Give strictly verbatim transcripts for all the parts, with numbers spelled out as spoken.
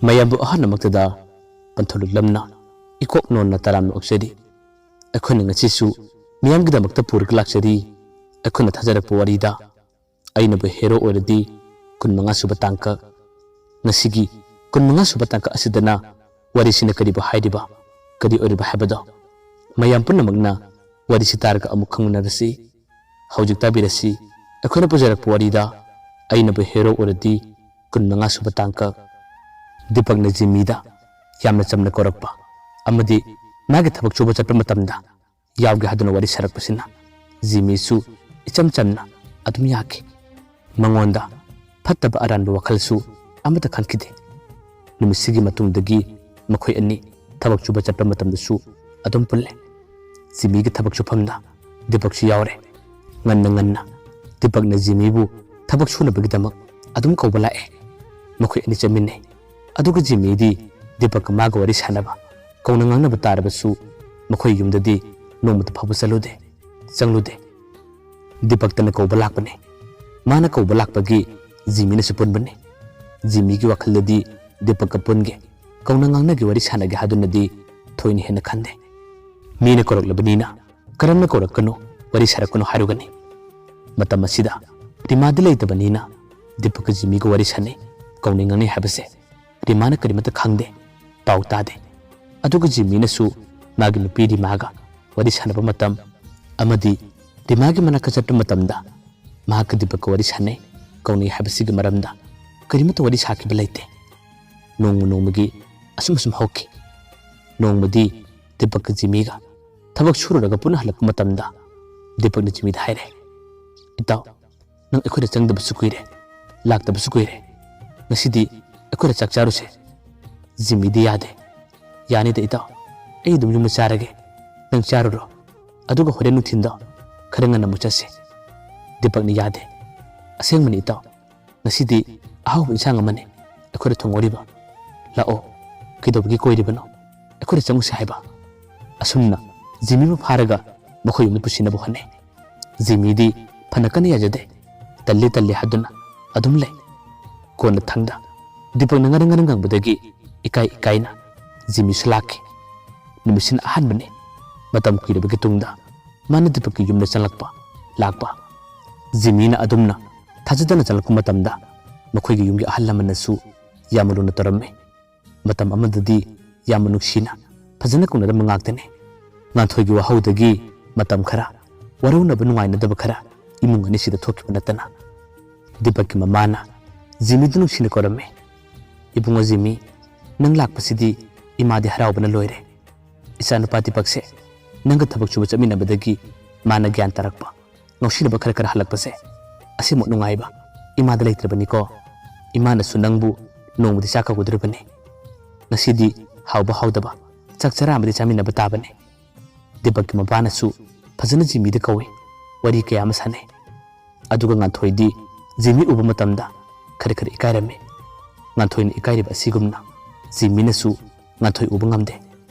ꯃꯌꯥꯝꯕꯨ ꯑꯍꯥꯟꯕꯃꯛꯇꯗ ꯄꯟꯊꯧꯂꯨꯛꯂꯝꯅ ꯏꯀꯣꯛ ꯅꯣꯟꯅ ꯇꯔꯥꯝꯅ ꯑꯣꯛꯆꯔꯤ꯫ ꯑꯩꯈꯣꯏꯅ ꯉꯁꯤꯁꯨ ꯃꯤꯌꯥꯝꯒꯤꯗꯃꯛꯇ ꯄꯨꯔꯒ ꯂꯥꯛꯆꯔꯤ꯫ ꯑꯩꯈꯣꯏꯅ ꯊꯥꯖꯔꯛꯄ ꯋꯥꯔꯤꯗ ꯑꯩꯅꯕꯨ ꯍꯦꯔꯣ ꯑꯣꯏꯔꯗꯤ ꯀꯨꯟꯃꯉꯥ ꯁꯨꯕ ꯇꯥꯡꯀꯛ꯫ ꯉꯁꯤꯒꯤ ꯀꯨꯟꯃꯉꯥ ꯁꯨꯕ ꯇꯥꯡꯀꯛ ꯑꯁꯤꯗꯅ ꯋꯥꯔꯤꯁꯤꯅ ꯀꯔꯤꯕꯨ ꯍꯥꯏꯔꯤꯕ, ꯀꯔꯤ ꯑꯣꯏꯔꯤꯕ ꯍꯥꯏꯕꯗꯣ ꯃꯌꯥꯝ ꯄꯨꯝꯅꯃꯛꯅ ꯋꯥꯔꯤꯁꯤ ꯇꯥꯔꯒ ꯑꯃꯨꯛ ꯈꯪꯃꯤꯟꯅꯔꯁꯤ꯫ ꯍꯧꯖꯤꯛ ꯇꯥꯕꯤꯔꯁꯤ ꯑꯩꯈꯣꯏꯅ ꯄꯨꯖꯔꯛꯄ ꯋꯥꯔꯤꯗ ꯑꯩꯅꯕꯨ ꯍꯦꯔꯣ ꯑꯣꯏꯔꯗꯤ ꯀꯨꯟꯃꯉꯥ ꯁꯨꯕ ꯇꯥꯡꯀꯛ꯫ ꯗꯤꯄꯛꯅ ꯖꯤꯃꯤꯗ ꯌꯥꯝꯅ ꯆꯝꯅ ꯀꯧꯔꯛꯄ ꯑꯃꯗꯤ ꯃꯥꯒꯤ ꯊꯕꯛ ꯁꯨꯕ ꯆꯠꯄ ꯃꯇꯝꯗ ꯌꯥꯎꯒꯦ ꯍꯥꯏꯗꯨꯅ ꯋꯥꯔꯤ ꯁꯥꯔꯛꯄꯁꯤꯅ ꯖꯤꯃꯤꯁꯨ ꯏꯆꯝ ꯆꯝꯅ ꯑꯗꯨꯝ ꯌꯥꯈꯤ꯫ ꯃꯉꯣꯟꯗ ꯐꯠꯇꯕ ꯑꯔꯥꯟꯕ ꯋꯥꯈꯜꯁꯨ ꯑꯃꯠꯇ ꯈꯟꯈꯤꯗꯦ꯫ ꯅꯨꯃꯤꯠꯁꯤꯒꯤ ꯃꯇꯨꯡꯗꯒꯤ ꯃꯈꯣꯏ ꯑꯅꯤ ꯊꯕꯛ ꯁꯨꯕ ꯆꯠꯄ ꯃꯇꯝꯗꯁꯨ ꯑꯗꯨꯝ ꯄꯨꯜꯂꯦ꯫ ꯖꯤꯃꯤꯒꯤ ꯊꯕꯛ ꯁꯨꯐꯝꯗ ꯗꯤꯄꯛꯁꯨ ꯌꯥꯎꯔꯦ꯫ ꯉꯟꯅ ꯉꯟꯅ ꯗꯤꯄꯛꯅ ꯖꯤꯃꯤꯕꯨ ꯊꯕꯛ ꯁꯨꯅꯕꯒꯤꯗꯃꯛ ꯑꯗꯨꯝ ꯀꯧꯕ ꯂꯥꯛꯑꯦ꯫ ꯃꯈꯣꯏ ꯑꯅꯤ ꯆꯠꯃꯤꯟꯅꯩ꯫ ꯑꯗꯨꯒ ꯖꯤꯃꯤꯗꯤ ꯗꯤꯄꯛꯀ ꯃꯥꯒ ꯋꯥꯔꯤ ꯁꯥꯟꯅꯕ, ꯀꯧꯅ ꯉꯥꯡꯅꯕ ꯇꯥꯔꯕꯁꯨ ꯃꯈꯣꯏ ꯌꯨꯝꯗꯗꯤ ꯅꯣꯡꯃꯇ ꯐꯥꯎꯕ ꯆꯠꯂꯨꯗꯦ, ꯆꯪꯂꯨꯗꯦ꯫ ꯗꯤꯄꯛꯇꯅ ꯀꯧꯕ ꯂꯥꯛꯄꯅꯤ꯫ ꯃꯥꯅ ꯀꯧꯕ ꯂꯥꯛꯄꯒꯤ ꯖꯤꯃꯤꯅꯁꯨ ꯄꯨꯟꯕꯅꯤ꯫ ꯖꯤꯃꯤꯒꯤ ꯋꯥꯈꯜꯗꯗꯤ ꯗꯤꯄꯛꯀ ꯄꯨꯟꯒꯦ, ꯀꯧꯅ ꯉꯥꯡꯅꯒꯦ, ꯋꯥꯔꯤ ꯁꯥꯟꯅꯒꯦ ꯍꯥꯏꯗꯨꯅꯗꯤ ꯊꯣꯏꯅ ꯍꯦꯟꯅ ꯈꯟꯗꯦ꯫ ꯃꯤꯅ ꯀꯧꯔꯛꯂꯕꯅꯤꯅ ꯀꯔꯝꯅ ꯀꯧꯔꯛꯀꯅꯣ, ꯋꯥꯔꯤ ꯁꯥꯔꯛꯀꯅꯣ ꯍꯥꯏꯔꯨꯒꯅꯤ? ꯃꯇꯝ ꯑꯁꯤꯗ ꯔꯤꯃꯥꯗꯤ ꯂꯩꯇꯕꯅꯤꯅ ꯗꯤꯄꯛꯀ ꯖꯤꯃꯤꯒ ꯋꯥꯔꯤ ꯁꯥꯟꯅꯩ, ꯀꯧꯅꯩ ꯉꯥꯡꯅꯩ ꯍꯥꯏꯕꯁꯦ ꯔꯤꯃꯥꯅ ꯀꯔꯤꯃꯠꯇ ꯈꯪꯗꯦ, ꯄꯥꯎ ꯇꯥꯗꯦ꯫ ꯑꯗꯨꯒ ꯖꯤꯃꯤꯅꯁꯨ ꯃꯥꯒꯤ ꯅꯨꯄꯤ ꯔꯤꯃꯥꯒ ꯋꯥꯔꯤ ꯁꯥꯟꯅꯕ ꯃꯇꯝ ꯑꯃꯗꯤ ꯔꯤꯃꯥꯒꯤ ꯃꯅꯥꯛꯇ ꯆꯠꯄ ꯃꯇꯝꯗ ꯃꯍꯥꯛꯀ ꯗꯤꯄꯛꯀ ꯋꯥꯔꯤ ꯁꯥꯟꯅꯩ, ꯀꯧꯅꯩ ꯍꯥꯏꯕꯁꯤꯒꯤ ꯃꯔꯝꯗ ꯀꯔꯤꯃꯠꯇ ꯋꯥꯔꯤ ꯁꯥꯈꯤꯕ ꯂꯩꯇꯦ꯫ ꯅꯣꯡꯃ ꯅꯣꯡꯃꯒꯤ ꯑꯁꯨꯝ ꯑꯁꯨꯝ ꯍꯧꯈꯤ꯫ ꯅꯣꯡꯃꯗꯤ ꯗꯤꯄꯛꯀ ꯖꯤꯃꯤꯒ ꯊꯕꯛ ꯁꯨꯔꯨꯔꯒ ꯄꯨꯟꯅ ꯍꯜꯂꯛꯄ ꯃꯇꯝꯗ ꯗꯤꯄꯛꯅ ꯖꯤꯃꯤꯗ ꯍꯥꯏꯔꯦ, "ꯏꯇꯥꯎ, ꯅꯪ ꯑꯩꯈꯣꯏꯗ ꯆꯪꯗꯕꯁꯨ ꯀꯨꯏꯔꯦ, ꯂꯥꯛꯇꯕꯁꯨ ꯀꯨꯏꯔꯦ꯫ ꯉꯁꯤꯗꯤ ꯑꯩꯈꯣꯏꯗ ꯆꯥꯛ ꯆꯥꯔꯨꯁꯦ꯫" ꯖꯤꯃꯤꯗꯤ ꯌꯥꯗꯦ꯫ "ꯌꯥꯅꯤꯗ ꯏꯇꯥꯎ, ꯑꯩ ꯑꯗꯨꯝ ꯌꯨꯝꯗ ꯆꯥꯔꯒꯦ꯫ ꯅꯪ ꯆꯥꯔꯨꯔꯣ꯫ ꯑꯗꯨꯒ ꯍꯣꯔꯦꯟ ꯅꯨꯡꯊꯤꯟꯗꯣ ꯈꯔ ꯉꯟꯅ ꯑꯃꯨꯛ ꯆꯠꯁꯦ꯫" ꯗꯤꯄꯛꯅ ꯌꯥꯗꯦ꯫ "ꯑꯁꯦꯡꯕꯅꯤ ꯏꯇꯥꯎ, ꯉꯁꯤꯗꯤ ꯑꯍꯥꯎꯕ ꯏꯟꯁꯥꯡ ꯑꯃꯅꯤ ꯑꯩꯈꯣꯏꯗ ꯊꯣꯡꯍꯧꯔꯤꯕ꯫ ꯂꯥꯛꯑꯣ, ꯀꯩꯗꯧꯕꯒꯤ ꯀꯣꯏꯔꯤꯕꯅꯣ? ꯑꯩꯈꯣꯏꯗ ꯆꯪꯉꯨꯁꯦ ꯍꯥꯏꯕ꯫" ꯑꯁꯨꯝꯅ ꯖꯤꯃꯤꯕꯨ ꯐꯥꯔꯒ ꯃꯈꯣꯏ ꯌꯨꯝꯗ ꯄꯨꯁꯤꯟꯅꯕ ꯍꯣꯠꯅꯩ꯫ ꯖꯤꯃꯤꯗꯤ ꯐꯅ ꯀꯟꯅ ꯌꯥꯖꯗꯦ꯫ "ꯇꯜꯂꯤ, ꯇꯜꯂꯤ" ꯍꯥꯏꯗꯨꯅ ꯑꯗꯨꯝ ꯂꯩ꯫ ꯀꯣꯟꯅꯊꯪꯗ ꯗꯤꯄꯛꯅ ꯉꯔꯪ ꯉꯔꯪ ꯉꯪꯕꯗꯒꯤ ꯏꯀꯥꯏ ꯏꯀꯥꯏꯅ ꯖꯤꯃꯤꯁꯨ ꯂꯥꯛꯈꯤ꯫ ꯅꯨꯃꯤꯠꯁꯤꯅ ꯑꯍꯥꯟꯕꯅꯤ꯫ ꯃꯇꯝ ꯀꯨꯏꯔꯕꯒꯤ ꯇꯨꯡꯗ ꯃꯥꯅ ꯗꯤꯄꯛꯀꯤ ꯌꯨꯝꯗ ꯆꯪꯂꯛꯄ, ꯂꯥꯛꯄ꯫ ꯖꯤꯃꯤꯅ ꯑꯗꯨꯝꯅ ꯊꯥꯖꯗꯅ ꯆꯪꯂꯛꯄ ꯃꯇꯝꯗ ꯃꯈꯣꯏꯒꯤ ꯌꯨꯝꯒꯤ ꯑꯍꯜ ꯂꯃꯟꯅꯁꯨ ꯌꯥꯝꯅ ꯂꯨꯅ ꯇꯧꯔꯝꯃꯤ꯫ ꯃꯇꯝ ꯑꯃꯗꯗꯤ ꯌꯥꯝꯅ ꯅꯨꯡꯁꯤꯅ ꯐꯖꯅ ꯀꯧꯅꯔꯝꯕ ꯉꯥꯛꯇꯅꯤ꯫ ꯉꯥꯟꯊꯣꯏꯒꯤ ꯋꯥꯍꯧꯗꯒꯤ ꯃꯇꯝ ꯈꯔ ꯋꯥꯔꯧꯅꯕ ꯅꯨꯡꯉꯥꯏꯅꯗꯕ ꯈꯔ ꯏꯃꯨꯡ ꯑꯅꯤꯁꯤꯗ ꯊꯣꯛꯈꯤꯕ ꯅꯠꯇꯅ꯫ ꯗꯤꯄꯛꯀꯤ ꯃꯃꯥꯅ ꯖꯤꯃꯤꯗꯨ ꯅꯨꯡꯁꯤꯅ ꯀꯧꯔꯝꯃꯤ꯫ "ꯏꯕꯨꯡꯉꯣ ꯖꯤꯃꯤ, ꯅꯪ ꯂꯥꯛꯄꯁꯤꯗꯤ ꯏꯃꯥꯗꯤ ꯍꯔꯥꯎꯕꯅ ꯂꯣꯏꯔꯦ꯫ ꯏꯆꯥꯅꯨꯄꯥ ꯗꯤꯄꯛꯁꯦ ꯅꯪꯒ ꯊꯕꯛ ꯁꯨꯕ ꯆꯠꯃꯤꯟꯅꯕꯗꯒꯤ ꯃꯥꯅ ꯒ꯭ꯌꯥꯟ ꯇꯥꯔꯛꯄ, ꯉꯥꯎꯁꯤꯟꯅꯕ ꯈꯔ ꯈꯔ ꯍꯜꯂꯛꯄꯁꯦ ꯑꯁꯤꯃꯨꯛ ꯅꯨꯡꯉꯥꯏꯕ ꯏꯃꯥꯗ ꯂꯩꯇ꯭ꯔꯕꯅꯤꯀꯣ꯫ ꯏꯃꯥꯅꯁꯨ ꯅꯪꯕꯨ ꯅꯣꯡꯃꯗꯤ ꯆꯥꯛ ꯀꯧꯒꯗꯧꯔꯤꯕꯅꯤ꯫ ꯉꯁꯤꯗꯤ ꯍꯥꯎꯕ ꯍꯥꯎꯗꯕ ꯆꯥꯛ ꯆꯔꯥ ꯑꯃꯗꯤ ꯆꯥꯃꯤꯟꯅꯕ ꯇꯥꯕꯅꯤ"꯫ ꯗꯤꯄꯛꯀꯤ ꯃꯄꯥꯅꯁꯨ ꯐꯖꯅ ꯖꯤꯃꯤꯗ ꯀꯧꯏ, ꯋꯥꯔꯤ ꯀꯌꯥ ꯑꯃ ꯁꯥꯟꯅꯩ꯫ ꯑꯗꯨꯒ ꯉꯥꯟꯊꯣꯏꯗꯤ ꯖꯤꯃꯤ ꯎꯕ ꯃꯇꯝꯗ ꯈꯔ ꯈꯔ ꯏꯀꯥꯏꯔꯝꯃꯤ꯫ ꯉꯥꯟꯊꯣꯏꯅ ꯏꯀꯥꯏꯔꯤꯕ ꯑꯁꯤꯒꯨꯝꯅ ꯖꯤꯃꯤꯅꯁꯨ ꯉꯥꯟꯊꯣꯏ ꯎꯕ ꯉꯝꯗꯦ꯫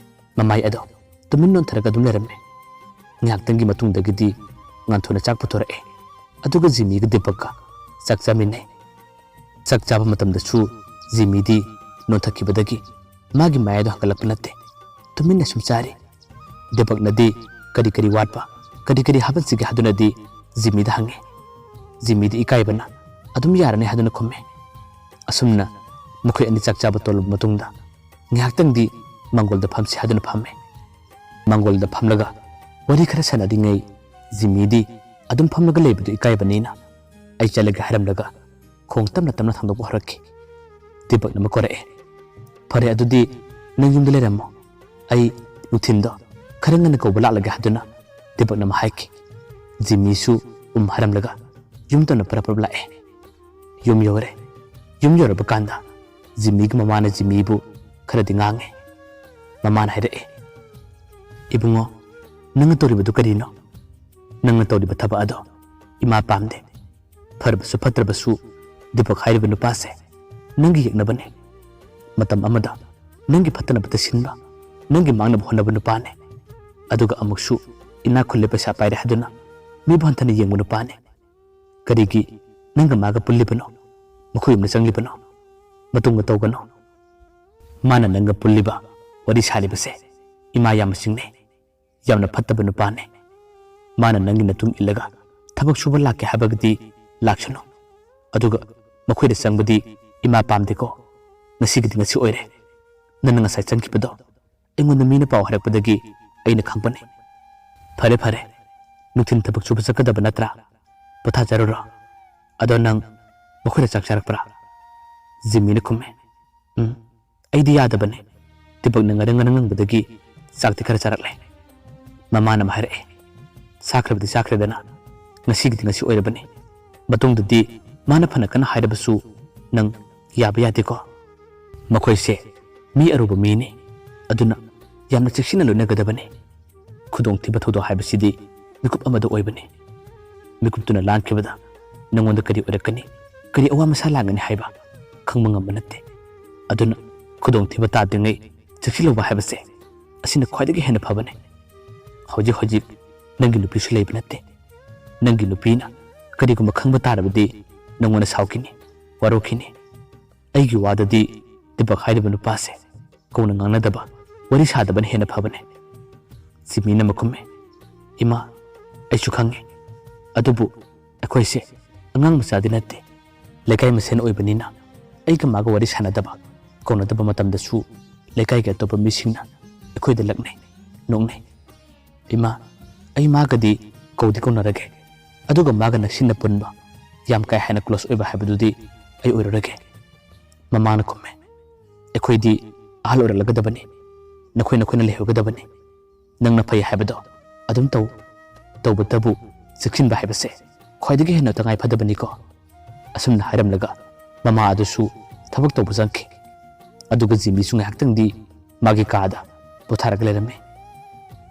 ꯃꯃꯥꯏ ꯑꯗꯣ ꯇꯨꯃꯤꯟ ꯅꯣꯟꯊꯔꯒ ꯑꯗꯨꯝ ꯂꯩꯔꯝꯃꯤ꯫ ꯉꯥꯏꯍꯥꯛꯇꯪꯒꯤ ꯃꯇꯨꯡꯗꯒꯤꯗꯤ ꯉꯥꯟꯊꯣꯏꯅ ꯆꯥꯛ ꯄꯨꯊꯣꯔꯛꯑꯦ꯫ ꯑꯗꯨꯒ ꯖꯤꯃꯤꯒ ꯗꯤꯄꯛꯀ ꯆꯥꯛ ꯆꯥꯃꯤꯟꯅꯩ꯫ ꯆꯥꯛ ꯆꯥꯕ ꯃꯇꯝꯗꯁꯨ ꯖꯤꯃꯤꯗꯤ ꯅꯣꯟꯊꯈꯤꯕꯗꯒꯤ ꯃꯥꯒꯤ ꯃꯌꯥꯏꯗꯣ ꯍꯥꯡꯒꯠꯂꯛꯄ ꯅꯠꯇꯦ꯫ ꯇꯨꯃꯤꯟꯅ ꯁꯨꯝ ꯆꯥꯔꯤ꯫ ꯗꯤꯄꯛꯅꯗꯤ ꯀꯔꯤ ꯀꯔꯤ ꯋꯥꯠꯄ, ꯀꯔꯤ ꯀꯔꯤ ꯍꯥꯞꯍꯟꯁꯤꯒꯦ ꯍꯥꯏꯗꯨꯅꯗꯤ ꯖꯤꯃꯤꯗ ꯍꯪꯉꯤ꯫ ꯖꯤꯃꯤꯗꯤ ꯏꯀꯥꯏꯕꯅ ꯑꯗꯨꯝ ꯌꯥꯔꯅꯤ ꯍꯥꯏꯗꯨꯅ ꯈꯨꯝꯃꯤ꯫ ꯑꯁꯨꯝꯅ ꯃꯈꯣꯏ ꯑꯅꯤ ꯆꯥꯛ ꯆꯥꯕ ꯇꯣꯜꯂꯕ ꯃꯇꯨꯡꯗ ꯉꯥꯏꯍꯥꯛꯇꯪꯗꯤ ꯃꯥꯡꯒꯣꯜꯗ ꯐꯝꯁꯤ ꯍꯥꯏꯗꯨꯅ ꯐꯝꯃꯤ꯫ ꯃꯥꯡꯒꯣꯜꯗ ꯐꯝꯂꯒ ꯋꯥꯔꯤ ꯈꯔ ꯁꯥꯟꯅꯔꯤꯉꯩ ꯖꯤꯃꯤꯗꯤ ꯑꯗꯨꯝ ꯐꯝꯂꯒ ꯂꯩꯕꯗꯨ ꯏꯀꯥꯏꯕꯅꯤꯅ "ꯑꯩ ꯆꯠꯂꯒꯦ" ꯍꯥꯏꯔꯝꯂꯒ ꯈꯣꯡ ꯇꯞꯅ ꯇꯞꯅ ꯊꯥꯡꯗꯣꯛꯄ ꯍꯧꯔꯛꯈꯤ꯫ ꯗꯤꯄꯛꯅ ꯑꯃ ꯀꯧꯔꯛꯑꯦ꯫ "ꯐꯔꯦ, ꯑꯗꯨꯗꯤ ꯅꯪ ꯌꯨꯝꯗ ꯂꯩꯔꯝꯃꯣ꯫ ꯑꯩ ꯅꯨꯡꯊꯤꯟꯗꯣ ꯈꯔ ꯉꯟꯅ ꯀꯧꯕ ꯂꯥꯛꯂꯒꯦ" ꯍꯥꯏꯗꯨꯅ ꯗꯤꯄꯛꯅ ꯑꯃ ꯍꯥꯏꯈꯤ꯫ ꯖꯤꯃꯤꯁꯨ ꯎꯝ ꯍꯥꯏꯔꯝꯂꯒ ꯌꯨꯝ ꯇꯞꯅ ꯄꯔꯞ ꯄꯔꯞ ꯂꯥꯛꯑꯦ꯫ ꯌꯨꯝ ꯌꯧꯔꯦ꯫ ꯌꯨꯝ ꯌꯧꯔꯕ ꯀꯥꯟꯗ ꯖꯤꯃꯤꯒꯤ ꯃꯃꯥꯅ ꯖꯤꯃꯤꯕꯨ ꯈꯔꯗꯤ ꯉꯥꯡꯉꯦ꯫ ꯃꯃꯥꯅ ꯍꯥꯏꯔꯛꯑꯦ, "ꯏꯕꯨꯡꯉꯣ, ꯅꯪꯅ ꯇꯧꯔꯤꯕꯗꯨ ꯀꯔꯤꯅꯣ? ꯅꯪꯅ ꯇꯧꯔꯤꯕ ꯊꯕꯛ ꯑꯗꯣ ꯏꯃꯥ ꯄꯥꯝꯗꯦ꯫ ꯐꯔꯕꯁꯨ ꯐꯠꯇ꯭ꯔꯕꯁꯨ ꯗꯤꯄꯛ ꯍꯥꯏꯔꯤꯕ ꯅꯨꯄꯥꯁꯦ ꯅꯪꯒꯤ ꯌꯦꯛꯅꯕꯅꯦ꯫ ꯃꯇꯝ ꯑꯃꯗ ꯅꯪꯒꯤ ꯐꯠꯇꯅꯕꯇ ꯁꯤꯟꯕ, ꯅꯪꯒꯤ ꯃꯥꯡꯅꯕ ꯍꯣꯠꯅꯕ ꯅꯨꯄꯥꯅꯦ꯫ ꯑꯗꯨꯒ ꯑꯃꯨꯛꯁꯨ ꯏꯅꯥꯛ ꯈꯨꯜꯂꯦ, ꯄꯩꯁꯥ ꯄꯥꯏꯔꯦ ꯍꯥꯏꯗꯨꯅ ꯃꯤꯕꯨ ꯍꯟꯊꯅ ꯌꯦꯡꯕ ꯅꯨꯄꯥꯅꯦ꯫ ꯀꯔꯤꯒꯤ ꯅꯪꯒ ꯃꯥꯒ ꯄꯨꯜꯂꯤꯕꯅꯣ? ꯃꯈꯣꯏ ꯌꯨꯝꯗ ꯆꯪꯂꯤꯕꯅꯣ?" ꯃꯇꯨꯡꯗ ꯇꯧꯒꯅꯨ꯫ ꯃꯥꯅ ꯅꯪꯒ ꯄꯨꯜꯂꯤꯕ, ꯋꯥꯔꯤ ꯁꯥꯔꯤꯕꯁꯦ ꯏꯃꯥ ꯌꯥꯝꯕꯁꯤꯡꯅꯦ꯫ ꯌꯥꯝꯅ ꯐꯠꯇꯕ ꯅꯨꯄꯥꯅꯦ꯫ ꯃꯥꯅ ꯅꯪꯒꯤ ꯃꯇꯨꯡ ꯏꯜꯂꯒ ꯊꯕꯛ ꯁꯨꯕ ꯂꯥꯛꯀꯦ ꯍꯥꯏꯕꯒꯗꯤ ꯂꯥꯛꯁꯅꯨ꯫ ꯑꯗꯨꯒ ꯃꯈꯣꯏꯗ ꯆꯪꯕꯗꯤ ꯏꯃꯥ ꯄꯥꯝꯗꯦꯀꯣ꯫ ꯉꯁꯤꯒꯤꯗꯤ ꯉꯁꯤ ꯑꯣꯏꯔꯦ꯫ ꯅꯪꯅ ꯉꯁꯥꯏ ꯆꯪꯈꯤꯕꯗꯣ ꯑꯩꯉꯣꯟꯗ ꯃꯤꯅ ꯄꯥꯎ ꯍꯥꯏꯔꯛꯄꯗꯒꯤ ꯑꯩꯅ ꯈꯪꯕꯅꯤ꯫ ꯐꯔꯦ, ꯐꯔꯦ꯫ ꯅꯨꯡꯊꯤꯜ ꯊꯕꯛ ꯁꯨꯕ ꯆꯠꯀꯗꯕ ꯅꯠꯇ꯭ꯔꯥ? ꯄꯣꯊꯥꯖꯔꯨꯔꯣ꯫ ꯑꯗꯣ ꯅꯪ ꯃꯈꯣꯏꯗ ꯆꯥꯛ ꯆꯥꯔꯛꯄ꯭ꯔꯥ? ꯖꯤꯃꯤꯅ ꯈꯨꯝꯃꯦ꯫ "ꯎꯝ, ꯑꯩꯗꯤ ꯌꯥꯗꯕꯅꯦ꯫ ꯗꯤꯄꯛꯅ ꯉꯔꯪ ꯉꯔꯪ ꯉꯪꯕꯗꯒꯤ ꯆꯥꯛꯇꯤ ꯈꯔ ꯆꯥꯔꯛꯂꯦ꯫" ꯃꯃꯥꯅ ꯑꯃ ꯍꯥꯏꯔꯛꯑꯦ꯫ "ꯆꯥꯈ꯭ꯔꯕꯗꯤ ꯆꯥꯈ꯭ꯔꯦꯗꯅ, ꯉꯁꯤꯒꯤꯗꯤ ꯉꯁꯤ ꯑꯣꯏꯔꯕꯅꯤ꯫ ꯃꯇꯨꯡꯗꯗꯤ ꯃꯥꯅ ꯐꯅ ꯀꯟꯅ ꯍꯥꯏꯔꯕꯁꯨ ꯅꯪ ꯌꯥꯕ ꯌꯥꯗꯦꯀꯣ꯫ ꯃꯈꯣꯏꯁꯦ ꯃꯤ ꯑꯔꯨꯕ ꯃꯤꯅꯤ, ꯑꯗꯨꯅ ꯌꯥꯝꯅ ꯆꯦꯛꯁꯤꯟꯅ ꯂꯣꯏꯅꯒꯗꯕꯅꯤ꯫ ꯈꯨꯗꯣꯡꯊꯤꯕ ꯊꯧꯗꯣꯛ ꯍꯥꯏꯕꯁꯤꯗꯤ ꯃꯤꯀꯨꯞ ꯑꯃꯗ ꯑꯣꯏꯕꯅꯤ꯫ ꯃꯤꯀꯨꯞꯇꯨꯅ ꯂꯥꯟꯈꯤꯕꯗ ꯅꯪꯉꯣꯟꯗ ꯀꯔꯤ ꯑꯣꯏꯔꯛꯀꯅꯤ, ꯀꯔꯤ ꯑꯋꯥ ꯃꯁꯥ ꯂꯥꯡꯒꯅꯤ ꯍꯥꯏꯕ ꯈꯪꯕ ꯉꯝꯕ ꯅꯠꯇꯦ꯫ ꯑꯗꯨꯅ ꯈꯨꯗꯣꯡꯊꯤꯕ ꯇꯥꯗ꯭ꯔꯤꯉꯩ ꯆꯦꯛꯁꯤꯜꯍꯧꯕ ꯍꯥꯏꯕꯁꯦ ꯑꯁꯤꯅ ꯈ꯭ꯋꯥꯏꯗꯒꯤ ꯍꯦꯟꯅ ꯐꯕꯅꯤ꯫ ꯍꯧꯖꯤꯛ ꯍꯧꯖꯤꯛ ꯅꯪꯒꯤ ꯅꯨꯄꯤꯁꯨ ꯂꯩꯕ ꯅꯠꯇꯦ꯫ ꯅꯪꯒꯤ ꯅꯨꯄꯤꯅ ꯀꯔꯤꯒꯨꯝꯕ ꯈꯪꯕ ꯇꯥꯔꯕꯗꯤ ꯅꯪꯉꯣꯟꯗ ꯁꯥꯎꯈꯤꯅꯤ, ꯋꯥꯔꯧꯈꯤꯅꯤ꯫ ꯑꯩꯒꯤ ꯋꯥꯗꯗꯤ ꯗꯤꯄꯛ ꯍꯥꯏꯔꯤꯕ ꯅꯨꯄꯥꯁꯦ ꯀꯧꯅ ꯉꯥꯡꯅꯗꯕ, ꯋꯥꯔꯤ ꯁꯥꯗꯕꯅ ꯍꯦꯟꯅ ꯐꯕꯅꯦ꯫" ꯖꯤꯃꯤꯅ ꯃꯈꯨꯝꯃꯦ꯫ "ꯏꯃꯥ, ꯑꯩꯁꯨ ꯈꯪꯉꯦ꯫ ꯑꯗꯨꯕꯨ ꯑꯩꯈꯣꯏꯁꯦ ꯑꯉꯥꯡ ꯃꯆꯥꯗꯤ ꯅꯠꯇꯦ꯫ ꯂꯩꯀꯥꯏ ꯃꯁꯦꯟ ꯑꯣꯏꯕꯅꯤꯅ ꯑꯩꯒ ꯃꯥꯒ ꯋꯥꯔꯤ ꯁꯥꯟꯅꯗꯕ, ꯀꯧꯅꯗꯕ ꯃꯇꯝꯗꯁꯨ ꯂꯩꯀꯥꯏꯒꯤ ꯑꯇꯣꯞꯄ ꯃꯤꯁꯤꯡꯅ ꯑꯩꯈꯣꯏꯗ ꯂꯛꯅꯩ, ꯅꯣꯛꯅꯩ꯫ ꯏꯃꯥ, ꯑꯩ ꯃꯥꯒꯗꯤ ꯀꯧꯗꯤ ꯀꯧꯅꯔꯒꯦ, ꯑꯗꯨꯒ ꯃꯥꯒ ꯅꯛꯁꯤꯟꯅ ꯄꯨꯟꯕ, ꯌꯥꯝ ꯀꯥ ꯍꯦꯟꯅ close ꯑꯣꯏꯕ ꯍꯥꯏꯕꯗꯨꯗꯤ ꯑꯩ ꯑꯣꯏꯔꯨꯔꯒꯦ꯫" ꯃꯃꯥꯅ ꯈꯨꯝꯃꯦ꯫ "ꯑꯩꯈꯣꯏꯗꯤ ꯑꯍꯜ ꯑꯣꯏꯔꯛꯂꯒꯗꯕꯅꯤ, ꯅꯈꯣꯏ ꯅꯈꯣꯏꯅ ꯂꯩꯍꯧꯒꯗꯕꯅꯤ꯫ ꯅꯪꯅ ꯐꯩ ꯍꯥꯏꯕꯗꯣ ꯑꯗꯨꯝ ꯇꯧ꯫ ꯇꯧꯕꯇꯕꯨ ꯆꯦꯛꯁꯤꯟꯕ ꯍꯥꯏꯕꯁꯦ ꯈ꯭ꯋꯥꯏꯗꯒꯤ ꯍꯦꯟꯅ ꯇꯉꯥꯏ ꯐꯗꯕꯅꯤꯀꯣ꯫" ꯑꯁꯨꯝꯅ ꯍꯥꯏꯔꯝꯂꯒ ꯃꯃꯥ ꯑꯗꯨꯁꯨ ꯊꯕꯛ ꯇꯧꯕ ꯆꯪꯈꯤ꯫ ꯑꯗꯨꯒ ꯖꯤꯃꯤꯁꯨ ꯉꯥꯏꯍꯥꯛꯇꯪꯗꯤ ꯃꯥꯒꯤ ꯀꯥꯗ ꯄꯣꯊꯥꯔꯒ ꯂꯩꯔꯝꯃꯤ꯫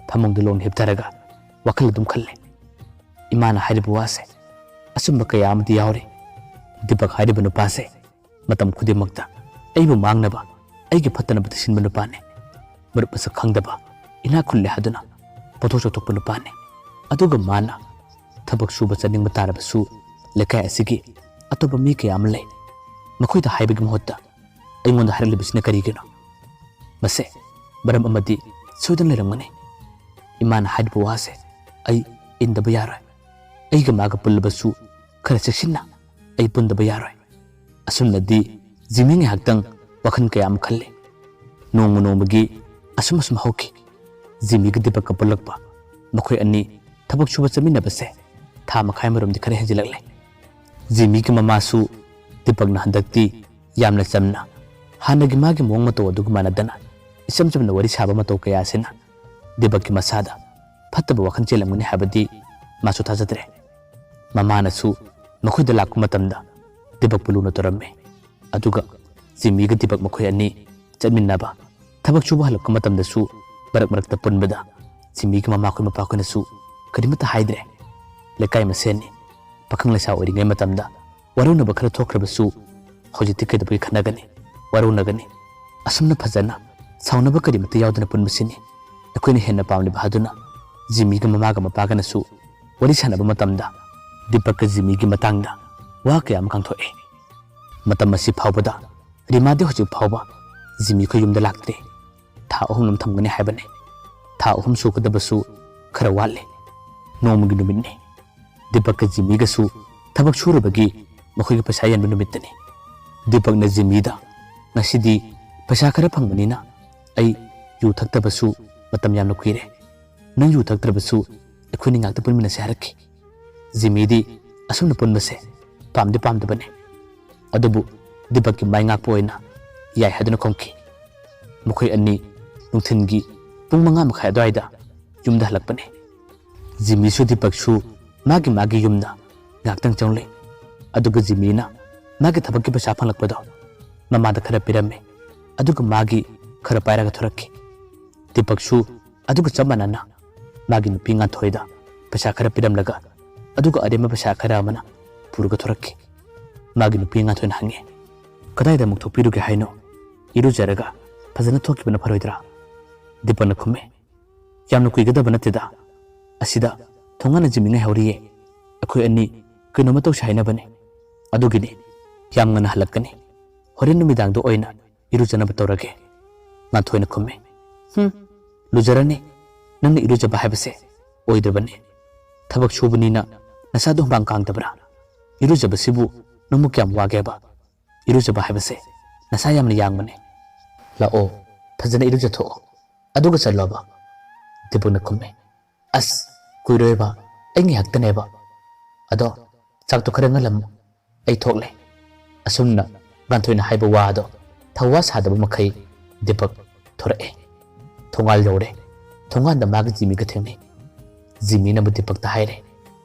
ꯐꯃꯨꯡꯗ ꯂꯣꯡꯅ ꯍꯤꯞꯊꯔꯒ ꯋꯥꯈꯜ ꯑꯗꯨꯝ ꯈꯜꯂꯦ꯫ ꯏꯃꯥꯅ ꯍꯥꯏꯔꯤꯕ ꯋꯥꯁꯦ ꯑꯆꯨꯝꯕ ꯀꯌꯥ ꯑꯃꯗꯤ ꯌꯥꯎꯔꯤ꯫ ꯗꯤꯄꯛ ꯍꯥꯏꯔꯤꯕ ꯅꯨꯄꯥꯁꯦ ꯃꯇꯝ ꯈꯨꯗꯤꯡꯃꯛꯇ ꯑꯩꯕꯨ ꯃꯥꯡꯅꯕ, ꯑꯩꯒꯤ ꯐꯠꯇꯅꯕꯗ ꯁꯤꯟꯕ ꯅꯨꯄꯥꯅꯤ꯫ ꯃꯔꯨꯞ ꯃꯁꯛ ꯈꯪꯗꯕ, ꯏꯅꯥꯛ ꯈꯨꯜꯂꯦ ꯍꯥꯏꯗꯨꯅ ꯄꯣꯠꯊꯣꯛ ꯆꯥꯎꯊꯣꯛꯄ ꯅꯨꯄꯥꯅꯤ꯫ ꯑꯗꯨꯒ ꯃꯥꯅ ꯊꯕꯛ ꯁꯨꯕ ꯆꯠꯅꯤꯡꯕ ꯇꯥꯔꯕꯁꯨ ꯂꯩꯀꯥꯏ ꯑꯁꯤꯒꯤ ꯑꯇꯣꯞꯄ ꯃꯤ ꯀꯌꯥ ꯑꯃ ꯂꯩ꯫ ꯃꯈꯣꯏꯗ ꯍꯥꯏꯕꯒꯤ ꯃꯍꯨꯠꯇ ꯑꯩꯉꯣꯟꯗ ꯍꯥꯏꯔꯛꯂꯤꯕꯁꯤꯅ ꯀꯔꯤꯒꯤꯅꯣ? ꯃꯁꯦ ꯃꯔꯝ ꯑꯃꯗꯤ ꯁꯣꯏꯗꯅ ꯂꯩꯔꯝꯒꯅꯤ꯫ ꯏꯃꯥꯅ ꯍꯥꯏꯔꯤꯕ ꯋꯥꯁꯦ ꯑꯩ ꯏꯟꯗꯕ ꯌꯥꯔꯣꯏ꯫ ꯑꯩꯒ ꯃꯥꯒ ꯄꯨꯜꯂꯕꯁꯨ ꯈꯔ ꯆꯦꯛꯁꯤꯟꯅ ꯑꯩ ꯄꯨꯟꯗꯕ ꯌꯥꯔꯣꯏ꯫ ꯑꯁꯨꯝꯅꯗꯤ ꯖꯤꯃꯤ ꯉꯥꯏꯍꯥꯛꯇꯪ ꯋꯥꯈꯜ ꯀꯌꯥ ꯑꯃ ꯈꯜꯂꯤ꯫ ꯅꯣꯡꯃ ꯅꯣꯡꯃꯒꯤ ꯑꯁꯨꯝ ꯑꯁꯨꯝ ꯍꯧꯈꯤ꯫ ꯖꯤꯃꯤꯒ ꯗꯤꯄꯛꯀ ꯄꯨꯜꯂꯛꯄ꯫ ꯃꯈꯣꯏ ꯑꯅꯤ ꯊꯕꯛ ꯁꯨꯕ ꯆꯠꯃꯤꯟꯅꯕꯁꯦ ꯊꯥ ꯃꯈꯥꯏ ꯑꯃꯔꯣꯝꯗꯤ ꯈꯔ ꯍꯦꯟꯖꯤꯜꯂꯛꯂꯦ꯫ ꯖꯤꯃꯤꯒꯤ ꯃꯃꯥꯁꯨ ꯗꯤꯄꯛꯅ ꯍꯟꯗꯛꯇꯤ ꯌꯥꯝꯅ ꯆꯝꯅ, ꯍꯥꯟꯅꯒꯤ ꯃꯥꯒꯤ ꯃꯑꯣꯡ ꯃꯇꯧ ꯑꯗꯨꯒ ꯃꯥꯟꯅꯗꯅ ꯏꯆꯝ ꯆꯝꯅ ꯋꯥꯔꯤ ꯁꯥꯕ ꯃꯇꯧ ꯀꯌꯥ ꯑꯁꯤꯅ ꯗꯤꯄꯛꯀꯤ ꯃꯁꯥꯗ ꯐꯠꯇꯕ ꯋꯥꯈꯜ ꯆꯦꯜꯂꯝꯒꯅꯤ ꯍꯥꯏꯕꯗꯤ ꯃꯥꯁꯨ ꯊꯥꯖꯗ꯭ꯔꯦ꯫ ꯃꯃꯥꯅꯁꯨ ꯃꯈꯣꯏꯗ ꯂꯥꯛꯄ ꯃꯇꯝꯗ ꯗꯤꯄꯛꯄꯨ ꯂꯨꯅ ꯇꯧꯔꯝꯃꯤ꯫ ꯑꯗꯨꯒ ꯖꯤꯃꯤꯒ ꯗꯤꯄꯛ ꯃꯈꯣꯏ ꯑꯅꯤ ꯆꯠꯃꯤꯟꯅꯕ, ꯊꯕꯛ ꯁꯨꯕ ꯍꯜꯂꯛꯄ ꯃꯇꯝꯗꯁꯨ ꯃꯔꯛ ꯃꯔꯛꯇ ꯄꯨꯟꯕꯗ ꯖꯤꯃꯤꯒꯤ ꯃꯃꯥꯈꯣꯏ ꯃꯄꯥꯈꯣꯏꯅꯁꯨ ꯀꯔꯤꯃꯠꯇ ꯍꯥꯏꯗ꯭ꯔꯦ꯫ ꯂꯩꯀꯥꯏ ꯃꯁꯦꯟꯅꯤ꯫ ꯄꯥꯈꯪ ꯂꯩꯁꯥ ꯑꯣꯏꯔꯤꯉꯩ ꯃꯇꯝꯗ ꯋꯥꯔꯧꯅꯕ ꯈꯔ ꯊꯣꯛꯈ꯭ꯔꯕꯁꯨ ꯍꯧꯖꯤꯛꯇꯤ ꯀꯩꯗꯧꯕꯒꯤ ꯈꯠꯅꯒꯅꯤ? ꯋꯥꯔꯧꯅꯒꯅꯤ? ꯑꯁꯨꯝꯅ ꯐꯖꯅ ꯁꯥꯎꯅꯕ ꯀꯔꯤꯃꯠꯇ ꯌꯥꯎꯗꯅ ꯄꯨꯟꯕꯁꯤꯅꯤ ꯑꯩꯈꯣꯏꯅ ꯍꯦꯟꯅ ꯄꯥꯝꯂꯤꯕ ꯍꯥꯏꯗꯨꯅ ꯖꯤꯃꯤꯒ ꯃꯃꯥꯒ ꯃꯄꯥꯒꯅꯁꯨ ꯋꯥꯔꯤ ꯁꯥꯟꯅꯕ ꯃꯇꯝꯗ ꯗꯤꯄꯛꯀ ꯖꯤꯃꯤꯒꯤ ꯃꯇꯥꯡꯗ ꯋꯥ ꯀꯌꯥ ꯑꯃ ꯉꯥꯡꯊꯣꯛꯏ꯫ ꯃꯇꯝ ꯑꯁꯤ ꯐꯥꯎꯕꯗ ꯔꯤꯃꯥꯗꯤ ꯍꯧꯖꯤꯛ ꯐꯥꯎꯕ ꯖꯤꯃꯤ ꯈꯣꯏ ꯌꯨꯝꯗ ꯂꯥꯛꯇ꯭ꯔꯤ꯫ ꯊꯥ ꯑꯍꯨꯝ ꯑꯃ ꯊꯝꯒꯅꯤ ꯍꯥꯏꯕꯅꯤ꯫ ꯊꯥ ꯑꯍꯨꯝ ꯁꯨꯒꯗꯕꯁꯨ ꯈꯔ ꯋꯥꯠꯂꯤ꯫ ꯅꯣꯡꯃꯒꯤ ꯅꯨꯃꯤꯠꯅꯤ꯫ ꯗꯤꯄꯛꯀ ꯖꯤꯃꯤꯒꯁꯨ ꯊꯕꯛ ꯁꯨꯔꯕꯒꯤ ꯃꯈꯣꯏꯒꯤ ꯄꯩꯁꯥ ꯌꯦꯟꯕ ꯅꯨꯃꯤꯠꯇꯅꯤ꯫ ꯗꯤꯄꯛꯅ ꯖꯤꯃꯤꯗ, "ꯉꯁꯤꯗꯤ ꯄꯩꯁꯥ ꯈꯔ ꯐꯪꯕꯅꯤꯅ ꯑꯩ ꯌꯨ ꯊꯛꯇꯕꯁꯨ ꯃꯇꯝ ꯌꯥꯝꯅ ꯀꯨꯏꯔꯦ꯫ ꯅꯪ ꯌꯨ ꯊꯛꯇ꯭ꯔꯕꯁꯨ ꯑꯩꯈꯣꯏꯅꯤ ꯉꯥꯛꯇ ꯄꯨꯟꯃꯤꯟꯅꯁꯦ" ꯍꯥꯏꯔꯛꯈꯤ꯫ ꯖꯤꯃꯤꯗꯤ ꯑꯁꯨꯝꯅ ꯄꯨꯟꯕꯁꯦ ꯄꯥꯝꯗꯤ ꯄꯥꯝꯗꯕꯅꯤ꯫ ꯑꯗꯨꯕꯨ ꯗꯤꯄꯛꯀꯤ ꯃꯥꯏ ꯉꯥꯛꯄ ꯑꯣꯏꯅ ꯌꯥꯏ ꯍꯥꯏꯗꯨꯅ ꯈꯨꯝꯈꯤ꯫ ꯃꯈꯣꯏ ꯑꯅꯤ ꯅꯨꯡꯊꯤꯜꯒꯤ ꯄꯨꯡ ꯃꯉꯥ ꯃꯈꯥꯏ ꯑꯗꯨꯋꯥꯏꯗ ꯌꯨꯝꯗ ꯍꯜꯂꯛꯄꯅꯤ꯫ ꯖꯤꯃꯤꯁꯨ ꯗꯤꯄꯛꯁꯨ ꯃꯥꯒꯤ ꯃꯥꯒꯤ ꯌꯨꯝꯗ ꯉꯥꯏꯍꯥꯛꯇꯪ ꯆꯪꯂꯦ꯫ ꯑꯗꯨꯒ ꯖꯤꯃꯤꯅ ꯃꯥꯒꯤ ꯊꯕꯛꯀꯤ ꯄꯩꯁꯥ ꯐꯪꯂꯛꯄꯗꯣ ꯃꯃꯥꯗ ꯈꯔ ꯄꯤꯔꯝꯃꯦ꯫ ꯑꯗꯨꯒ ꯃꯥꯒꯤ ꯈꯔ ꯄꯥꯏꯔꯒ ꯊꯣꯔꯛꯈꯤ꯫ ꯗꯤꯄꯛꯁꯨ ꯑꯗꯨꯒ ꯆꯞ ꯃꯥꯟꯅꯅ ꯃꯥꯒꯤ ꯅꯨꯄꯤ ꯉꯥꯟꯊꯣꯏꯗ ꯄꯩꯁꯥ ꯈꯔ ꯄꯤꯔꯝꯂꯒ ꯑꯗꯨꯒ ꯑꯔꯦꯝꯕ ꯄꯩꯁꯥ ꯈꯔ ꯑꯃꯅ ꯄꯨꯔꯒ ꯊꯣꯔꯛꯈꯤ꯫ ꯃꯥꯒꯤ ꯅꯨꯄꯤ ꯉꯥꯟꯊꯣꯏꯅ ꯍꯪꯉꯤ, "ꯀꯗꯥꯏꯗ ꯑꯃꯨꯛ ꯊꯣꯛꯄꯤꯔꯨꯒꯦ ꯍꯥꯏꯅꯣ? ꯏꯔꯨꯖꯔꯒ ꯐꯖꯅ ꯊꯣꯛꯈꯤꯕꯅ ꯐꯔꯣꯏꯗ꯭ꯔꯥ?" ꯗꯤꯄꯛꯅ ꯈꯨꯝꯃꯤ, "ꯌꯥꯝꯅ ꯀꯨꯏꯒꯗꯕ ꯅꯠꯇꯦꯗ꯫ ꯑꯁꯤꯗ ꯊꯣꯡꯒꯥꯟꯗ ꯖꯤꯃꯤ ꯉꯥꯏꯍꯧꯔꯤꯌꯦ꯫ ꯑꯩꯈꯣꯏ ꯑꯅꯤ ꯀꯩꯅꯣꯝꯃ ꯇꯧꯁꯦ ꯍꯥꯏꯅꯕꯅꯦ꯫ ꯑꯗꯨꯒꯤꯅꯤ꯫ ꯌꯥꯝ ꯉꯟꯅ ꯍꯜꯂꯛꯀꯅꯤ꯫ ꯍꯣꯔꯦꯟ ꯅꯨꯃꯤꯗꯥꯡꯗ ꯑꯣꯏꯅ ꯏꯔꯨꯖꯅꯕ ꯇꯧꯔꯒꯦ꯫ ꯉꯥꯟꯊꯣꯏꯅ ꯈꯨꯝꯃꯦ, ꯍꯨꯝ, ꯂꯨꯖꯔꯅꯤ꯫ ꯅꯪꯅ ꯏꯔꯨꯖꯕ ꯍꯥꯏꯕꯁꯦ ꯑꯣꯏꯗ꯭ꯔꯕꯅꯤ꯫ ꯊꯕꯛ ꯁꯨꯕꯅꯤꯅ ꯅꯁꯥꯗꯣ ꯍꯨꯃꯥꯡ ꯀꯥꯡꯗꯕ꯭ꯔꯥ? ꯏꯔꯨꯖꯕꯁꯤꯕꯨ ꯅꯪꯕꯨ ꯀꯌꯥꯝ ꯋꯥꯒꯦꯕ? ꯏꯔꯨꯖꯕ ꯍꯥꯏꯕꯁꯦ ꯅꯁꯥ ꯌꯥꯝꯅ ꯌꯥꯡꯕꯅꯦ꯫ ꯂꯥꯛꯑꯣ, ꯐꯖꯅ ꯏꯔꯨꯖꯊꯣꯛꯑꯣ, ꯑꯗꯨꯒ ꯆꯠꯂꯣꯕ꯫ ꯗꯤꯄꯛꯅ ꯈꯨꯝꯃꯦ, ꯑꯁ, ꯀꯨꯏꯔꯣꯏꯕ, ꯑꯩ ꯉꯥꯏꯍꯥꯛꯇꯅꯦꯕ꯫ ꯑꯗꯣ ꯆꯥꯛꯇꯣ ꯈꯔ ꯉꯜꯂꯝꯃꯨ, ꯑꯩ ꯊꯣꯛꯂꯦ꯫ ꯑꯁꯨꯝꯅ ꯉꯥꯟꯊꯣꯏꯅ ꯍꯥꯏꯕ ꯋꯥ ꯑꯗꯣ ꯊꯧꯋꯥ ꯁꯥꯗꯕ ꯃꯈꯩ ꯗꯤꯄꯛ ꯊꯣꯔꯛꯑꯦ꯫ ꯊꯣꯡꯒꯥꯜ ꯌꯧꯔꯦ꯫ ꯊꯣꯡꯒꯥꯟꯗ ꯃꯥꯒꯤ ꯖꯤꯃꯤꯒ ꯊꯦꯡꯅꯩ꯫ ꯖꯤꯃꯤꯅꯕꯨ ꯗꯤꯄꯛꯇ ꯍꯥꯏꯔꯦ,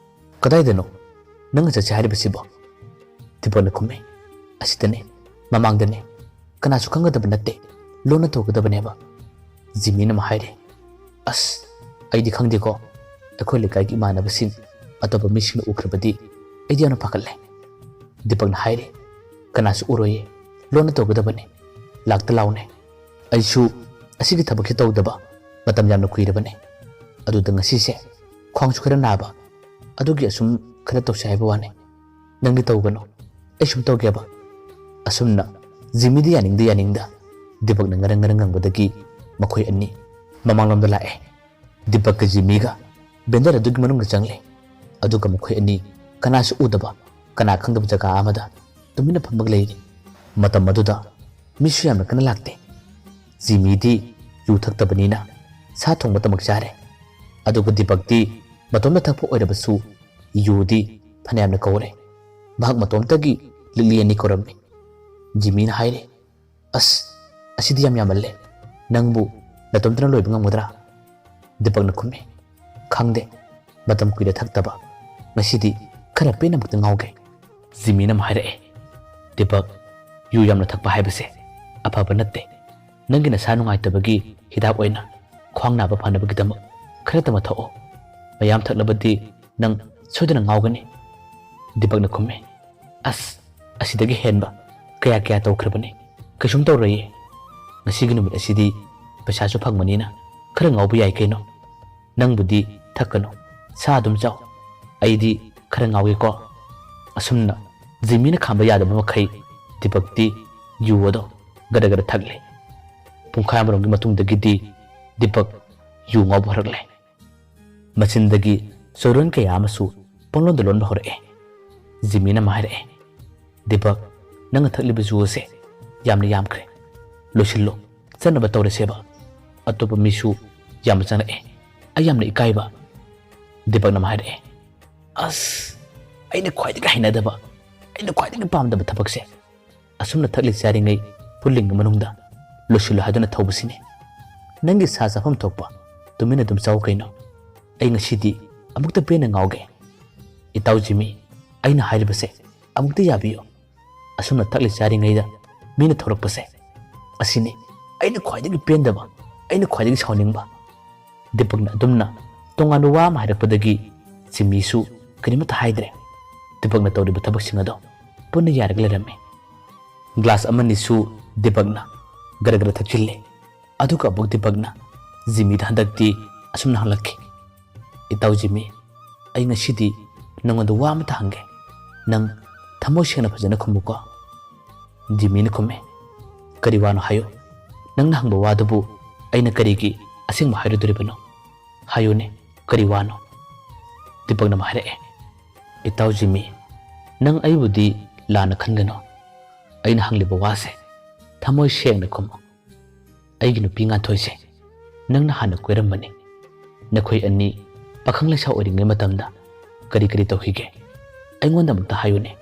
"ꯀꯗꯥꯏꯗꯅꯣ ꯅꯪꯅ ꯆꯠꯁꯦ ꯍꯥꯏꯔꯤꯕꯁꯤꯕꯣ?" ꯗꯤꯄꯛꯅ ꯈꯨꯝꯃꯦ, "ꯑꯁꯤꯗꯅꯦ, ꯃꯃꯥꯡꯗꯅꯦ꯫ ꯀꯅꯥꯁꯨ ꯈꯪꯒꯗꯕ ꯅꯠꯇꯦ, ꯂꯣꯟꯅ ꯇꯧꯒꯗꯕꯅꯦꯕ꯫" ꯖꯤꯃꯤꯅ ꯑꯃ ꯍꯥꯏꯔꯦ, "ꯑꯁ, ꯑꯩꯗꯤ ꯈꯪꯗꯦꯀꯣ, ꯑꯩꯈꯣꯏ ꯂꯩꯀꯥꯏꯒꯤ ꯏꯃꯥꯟꯅꯕꯁꯤꯡ ꯑꯇꯣꯞꯄ ꯃꯤꯁꯤꯡꯅ ꯎꯈ꯭ꯔꯕꯗꯤ ꯑꯩꯗꯤ ꯌꯥꯝꯅ ꯄꯥꯈꯠꯂꯦ꯫" ꯗꯤꯄꯛꯅ ꯍꯥꯏꯔꯦ, "ꯀꯅꯥꯁꯨ ꯎꯔꯣꯏꯌꯦ, ꯂꯣꯟꯅ ꯇꯧꯒꯗꯕꯅꯦ, ꯂꯥꯛꯇ ꯂꯥꯎꯅꯦ꯫ ꯑꯩꯁꯨ ꯑꯁꯤꯒꯤ ꯊꯕꯛꯁꯦ ꯇꯧꯗꯕ ꯃꯇꯝ ꯌꯥꯝꯅ ꯀꯨꯏꯔꯕꯅꯦ꯫ ꯑꯗꯨꯗ ꯉꯁꯤꯁꯦ ꯈ꯭ꯋꯥꯡꯁꯨ ꯈꯔ ꯅꯥꯕ, ꯑꯗꯨꯒꯤ ꯑꯁꯨꯝ ꯈꯔ ꯇꯧꯁꯦ ꯍꯥꯏꯕ ꯋꯥꯅꯦ꯫ ꯅꯪꯗꯤ ꯇꯧꯒꯅꯨ, ꯑꯩ ꯁꯨꯝ ꯇꯧꯒꯦꯕ꯫" ꯑꯁꯨꯝꯅ ꯖꯤꯃꯤꯗꯤ ꯌꯥꯅꯤꯡꯗ ꯌꯥꯅꯤꯡꯗ ꯗꯤꯄꯛꯅ ꯉꯔꯪ ꯉꯔꯪ ꯉꯪꯕꯗꯒꯤ ꯃꯈꯣꯏ ꯑꯅꯤ ꯃꯃꯥꯡꯂꯣꯝꯗ ꯂꯥꯛꯑꯦ꯫ ꯗꯤꯄꯛꯀ ꯖꯤꯃꯤꯒ ꯚꯦꯟꯗꯔ ꯑꯗꯨꯒꯤ ꯃꯅꯨꯡꯗ ꯆꯪꯂꯦ꯫ ꯑꯗꯨꯒ ꯃꯈꯣꯏ ꯑꯅꯤ ꯀꯅꯥꯁꯨ ꯎꯗꯕ, ꯀꯅꯥ ꯈꯪꯗꯕ ꯖꯒꯥ ꯑꯃꯗ ꯇꯨꯃꯤꯟꯅ ꯐꯝꯃꯒ ꯂꯩꯔꯤ꯫ ꯃꯇꯝ ꯑꯗꯨꯗ ꯃꯤꯁꯨ ꯌꯥꯝꯅ ꯀꯟꯅ ꯂꯥꯛꯇꯦ꯫ ꯖꯤꯃꯤꯗꯤ ꯌꯨ ꯊꯛꯇꯕꯅꯤꯅ ꯁꯥ ꯊꯣꯡꯕꯇꯃꯛ ꯆꯥꯔꯦ꯫ ꯑꯗꯨꯒ ꯗꯤꯄꯛꯇꯤ ꯃꯇꯣꯝꯇ ꯊꯛꯄ ꯑꯣꯏꯔꯕꯁꯨ ꯌꯨꯗꯤ ꯐꯅꯌꯥꯝꯅ ꯀꯧꯔꯦ꯫ ꯃꯍꯥꯛ ꯃꯇꯣꯝꯇꯒꯤ ꯂꯤꯛꯂꯤ ꯑꯅꯤ ꯀꯧꯔꯝꯃꯤ꯫ ꯖꯤꯃꯤꯅ ꯍꯥꯏꯔꯦ, "ꯑꯁ, ꯑꯁꯤꯗꯤ ꯌꯥꯝ ꯌꯥꯝꯃꯜꯂꯦ꯫ ꯅꯪꯕꯨ ꯅꯇꯣꯝꯇꯅ ꯂꯣꯏꯕ ꯉꯝꯒꯗ꯭ꯔꯥ?" ꯗꯤꯄꯛꯅ ꯈꯨꯝꯃꯤ, "ꯈꯪꯗꯦ, ꯃꯇꯝ ꯀꯨꯏꯅ ꯊꯛꯇꯕ꯫ ꯉꯁꯤꯗꯤ ꯈꯔ ꯄꯦꯟꯅ ꯑꯃꯨꯛꯇ ꯉꯥꯎꯒꯦ꯫" ꯖꯤꯃꯤꯅ ꯑꯃ ꯍꯥꯏꯔꯛꯑꯦ, "ꯗꯤꯄꯛ, ꯌꯨ ꯌꯥꯝꯅ ꯊꯛꯄ ꯍꯥꯏꯕꯁꯦ ꯑꯐꯕ ꯅꯠꯇꯦ꯫ ꯅꯪꯒꯤ ꯅꯁꯥ ꯅꯨꯡꯉꯥꯏꯇꯕꯒꯤ ꯍꯤꯗꯥꯛ ꯑꯣꯏꯅ ꯈ꯭ꯋꯥꯡ ꯅꯥꯕ ꯐꯅꯕꯒꯤꯗꯃꯛ ꯈꯔꯇꯃꯛ ꯊꯛꯑꯣ꯫ ꯃꯌꯥꯝ ꯊꯛꯂꯕꯗꯤ ꯅꯪ ꯁꯣꯏꯗꯅ ꯉꯥꯎꯒꯅꯤ꯫" ꯗꯤꯄꯛꯅ ꯈꯨꯝꯃꯦ, "ꯑꯁ, ꯑꯁꯤꯗꯒꯤ ꯍꯦꯟꯕ ꯀꯌꯥ ꯀꯌꯥ ꯇꯧꯈ꯭ꯔꯕꯅꯤ꯫ ꯀꯩꯁꯨꯝ ꯇꯧꯔꯣꯏꯌꯦ꯫ ꯉꯁꯤꯒꯤ ꯅꯨꯃꯤꯠ ꯑꯁꯤꯗꯤ ꯄꯩꯁꯥꯁꯨ ꯐꯪꯕꯅꯤꯅ ꯈꯔ ꯉꯥꯎꯕ ꯌꯥꯏ ꯀꯩꯅꯣ꯫ ꯅꯪꯕꯨꯗꯤ ꯊꯛꯀꯅꯨ, ꯁꯥ ꯑꯗꯨꯝ ꯆꯥꯎ꯫ ꯑꯩꯗꯤ ꯈꯔ ꯉꯥꯎꯒꯦꯀꯣ꯫" ꯑꯁꯨꯝꯅ ꯖꯤꯃꯤꯅ ꯈꯥꯝꯕ ꯌꯥꯗꯕ ꯃꯈꯩ ꯗꯤꯄꯛꯇꯤ ꯌꯨ ꯑꯗꯣ ꯒꯔ ꯒꯔ ꯊꯛꯂꯦ꯫ ꯄꯨꯡꯈꯥꯏ ꯑꯃꯔꯣꯝꯒꯤ ꯃꯇꯨꯡꯗꯒꯤꯗꯤ ꯗꯤꯄꯛ ꯌꯨ ꯉꯥꯎꯕ ꯍꯧꯔꯛꯂꯦ꯫ ꯃꯆꯤꯟꯗꯒꯤ ꯆꯣꯏꯔꯣꯟ ꯀꯌꯥ ꯑꯃꯁꯨ ꯄꯪꯂꯣꯟꯗ ꯂꯣꯟꯕ ꯍꯧꯔꯛꯑꯦ꯫ ꯖꯤꯃꯤꯅ ꯑꯃ ꯍꯥꯏꯔꯛꯑꯦ, "ꯗꯤꯄꯛ, ꯅꯪꯅ ꯊꯛꯂꯤꯕ ꯖꯨ ꯑꯁꯦ ꯌꯥꯝꯅ ꯌꯥꯝꯈ꯭ꯔꯦ꯫ ꯂꯣꯏꯁꯤꯜꯂꯣ, ꯆꯠꯅꯕ ꯇꯧꯔꯁꯦꯕ꯫ ꯑꯇꯣꯞꯄ ꯃꯤꯁꯨ ꯌꯥꯝꯅ ꯆꯪꯂꯛꯑꯦ꯫ ꯑꯩ ꯌꯥꯝꯅ ꯏꯀꯥꯏꯕ꯫" ꯗꯤꯄꯛꯅ ꯑꯃ ꯍꯥꯏꯔꯛꯑꯦ, "ꯑꯁ, ꯑꯩꯅ ꯈ꯭ꯋꯥꯏꯗꯒꯤ ꯍꯩꯅꯗꯕ, ꯑꯩꯅ ꯈ꯭ꯋꯥꯏꯗꯒꯤ ꯄꯥꯝꯗꯕ ꯊꯕꯛꯁꯦ ꯑꯁꯨꯝꯅ ꯊꯛꯂꯤ ꯆꯥꯔꯤꯉꯩ ꯄꯨꯜꯂꯤꯉꯩ ꯃꯅꯨꯡꯗ ꯂꯣꯏꯁꯤꯜꯂꯨ ꯍꯥꯏꯗꯨꯅ ꯊꯧꯕꯁꯤꯅꯤ꯫ ꯅꯪꯒꯤ ꯁꯥ ꯆꯥꯐꯝ ꯊꯣꯛꯄ ꯇꯨꯃꯤꯟꯅ ꯑꯗꯨꯝ ꯆꯥꯎ ꯀꯩꯅꯣ꯫ ꯑꯩ ꯉꯁꯤꯗꯤ ꯑꯃꯨꯛꯇ ꯄꯦꯟꯅ ꯉꯥꯎꯒꯦ꯫" "ꯏꯇꯥꯎ ꯖꯤꯃꯤ, ꯑꯩꯅ ꯍꯥꯏꯔꯤꯕꯁꯦ ꯑꯃꯨꯛꯇ ꯌꯥꯕꯤꯌꯨ꯫ ꯑꯁꯨꯝꯅ ꯊꯛꯂꯤ ꯆꯥꯔꯤꯉꯩꯗ ꯃꯤꯅ ꯊꯧꯔꯛꯄꯁꯦ, ꯑꯁꯤꯅꯤ ꯑꯩꯅ ꯈ꯭ꯋꯥꯏꯗꯒꯤ ꯄꯦꯟꯗꯕ, ꯑꯩꯅ ꯈ꯭ꯋꯥꯏꯗꯒꯤ ꯁꯥꯎꯅꯤꯡꯕ꯫" ꯗꯤꯄꯛꯅ ꯑꯗꯨꯝꯅ ꯇꯣꯉꯥꯟꯕ ꯋꯥ ꯑꯃ ꯍꯥꯏꯔꯛꯄꯗꯒꯤ ꯖꯤꯃꯤꯁꯨ ꯀꯔꯤꯃꯠꯇ ꯍꯥꯏꯗ꯭ꯔꯦ꯫ ꯗꯤꯄꯛꯅ ꯇꯧꯔꯤꯕ ꯊꯕꯛꯁꯤꯡ ꯑꯗꯣ ꯄꯨꯟꯅ ꯌꯥꯔꯒ ꯂꯩꯔꯝꯃꯤ꯫ ꯒ꯭ꯂꯥꯁ ꯑꯃꯅꯤꯁꯨ ꯗꯤꯄꯛꯅ ꯒꯔ ꯒꯔ ꯊꯛꯆꯤꯜꯂꯦ꯫ ꯑꯗꯨꯒ ꯑꯃꯨꯛ ꯗꯤꯄꯛꯅ ꯖꯤꯃꯤꯗ ꯍꯟꯗꯛꯇꯤ ꯑꯁꯨꯝꯅ ꯍꯪꯂꯛꯈꯤ, "ꯏꯇꯥꯎ ꯖꯤꯃꯤ, ꯑꯩ ꯉꯁꯤꯗꯤ ꯅꯉꯣꯟꯗ ꯋꯥ ꯑꯃꯇ ꯍꯪꯒꯦ꯫ ꯅꯪ ꯊꯃꯣꯏ ꯁꯦꯡꯅ ꯐꯖꯅ ꯈꯨꯝꯃꯨꯀꯣ꯫" ꯖꯤꯃꯤꯅ ꯈꯨꯝꯃꯦ, "ꯀꯔꯤ ꯋꯥꯅꯣ ꯍꯥꯏꯌꯨ꯫ ꯅꯪꯅ ꯍꯪꯕ ꯋꯥꯗꯨꯕꯨ ꯑꯩꯅ ꯀꯔꯤꯒꯤ ꯑꯁꯦꯡꯕ ꯍꯥꯏꯔꯨꯗꯣꯔꯤꯕꯅꯣ? ꯍꯥꯏꯌꯨꯅꯦ, ꯀꯔꯤ ꯋꯥꯅꯣ?" ꯗꯤꯄꯛꯅ ꯑꯃ ꯍꯥꯏꯔꯛꯑꯦ, "ꯏꯇꯥꯎ ꯖꯤꯃꯤ, ꯅꯪ ꯑꯩꯕꯨꯗꯤ ꯂꯥꯟꯅ ꯈꯟꯒꯅꯨ꯫ ꯑꯩꯅ ꯍꯪꯂꯤꯕ ꯋꯥꯁꯦ ꯊꯃꯣꯏ ꯁꯦꯡꯅ ꯈꯨꯝꯃꯨ꯫ ꯑꯩꯒꯤ ꯅꯨꯄꯤ ꯉꯥꯟꯊꯣꯏꯁꯦ ꯅꯪꯅ ꯍꯥꯟꯅ ꯀꯣꯏꯔꯝꯕꯅꯤ꯫ ꯅꯈꯣꯏ ꯑꯅꯤ ꯄꯥꯈꯪ ꯂꯩꯁꯥ ꯑꯣꯏꯔꯤꯉꯩ ꯃꯇꯝꯗ ꯀꯔꯤ ꯀꯔꯤ ꯇꯧꯈꯤꯒꯦ? ꯑꯩꯉꯣꯟꯗ ꯑꯃꯨꯛꯇ ꯍꯥꯏꯌꯨꯅꯦ꯫"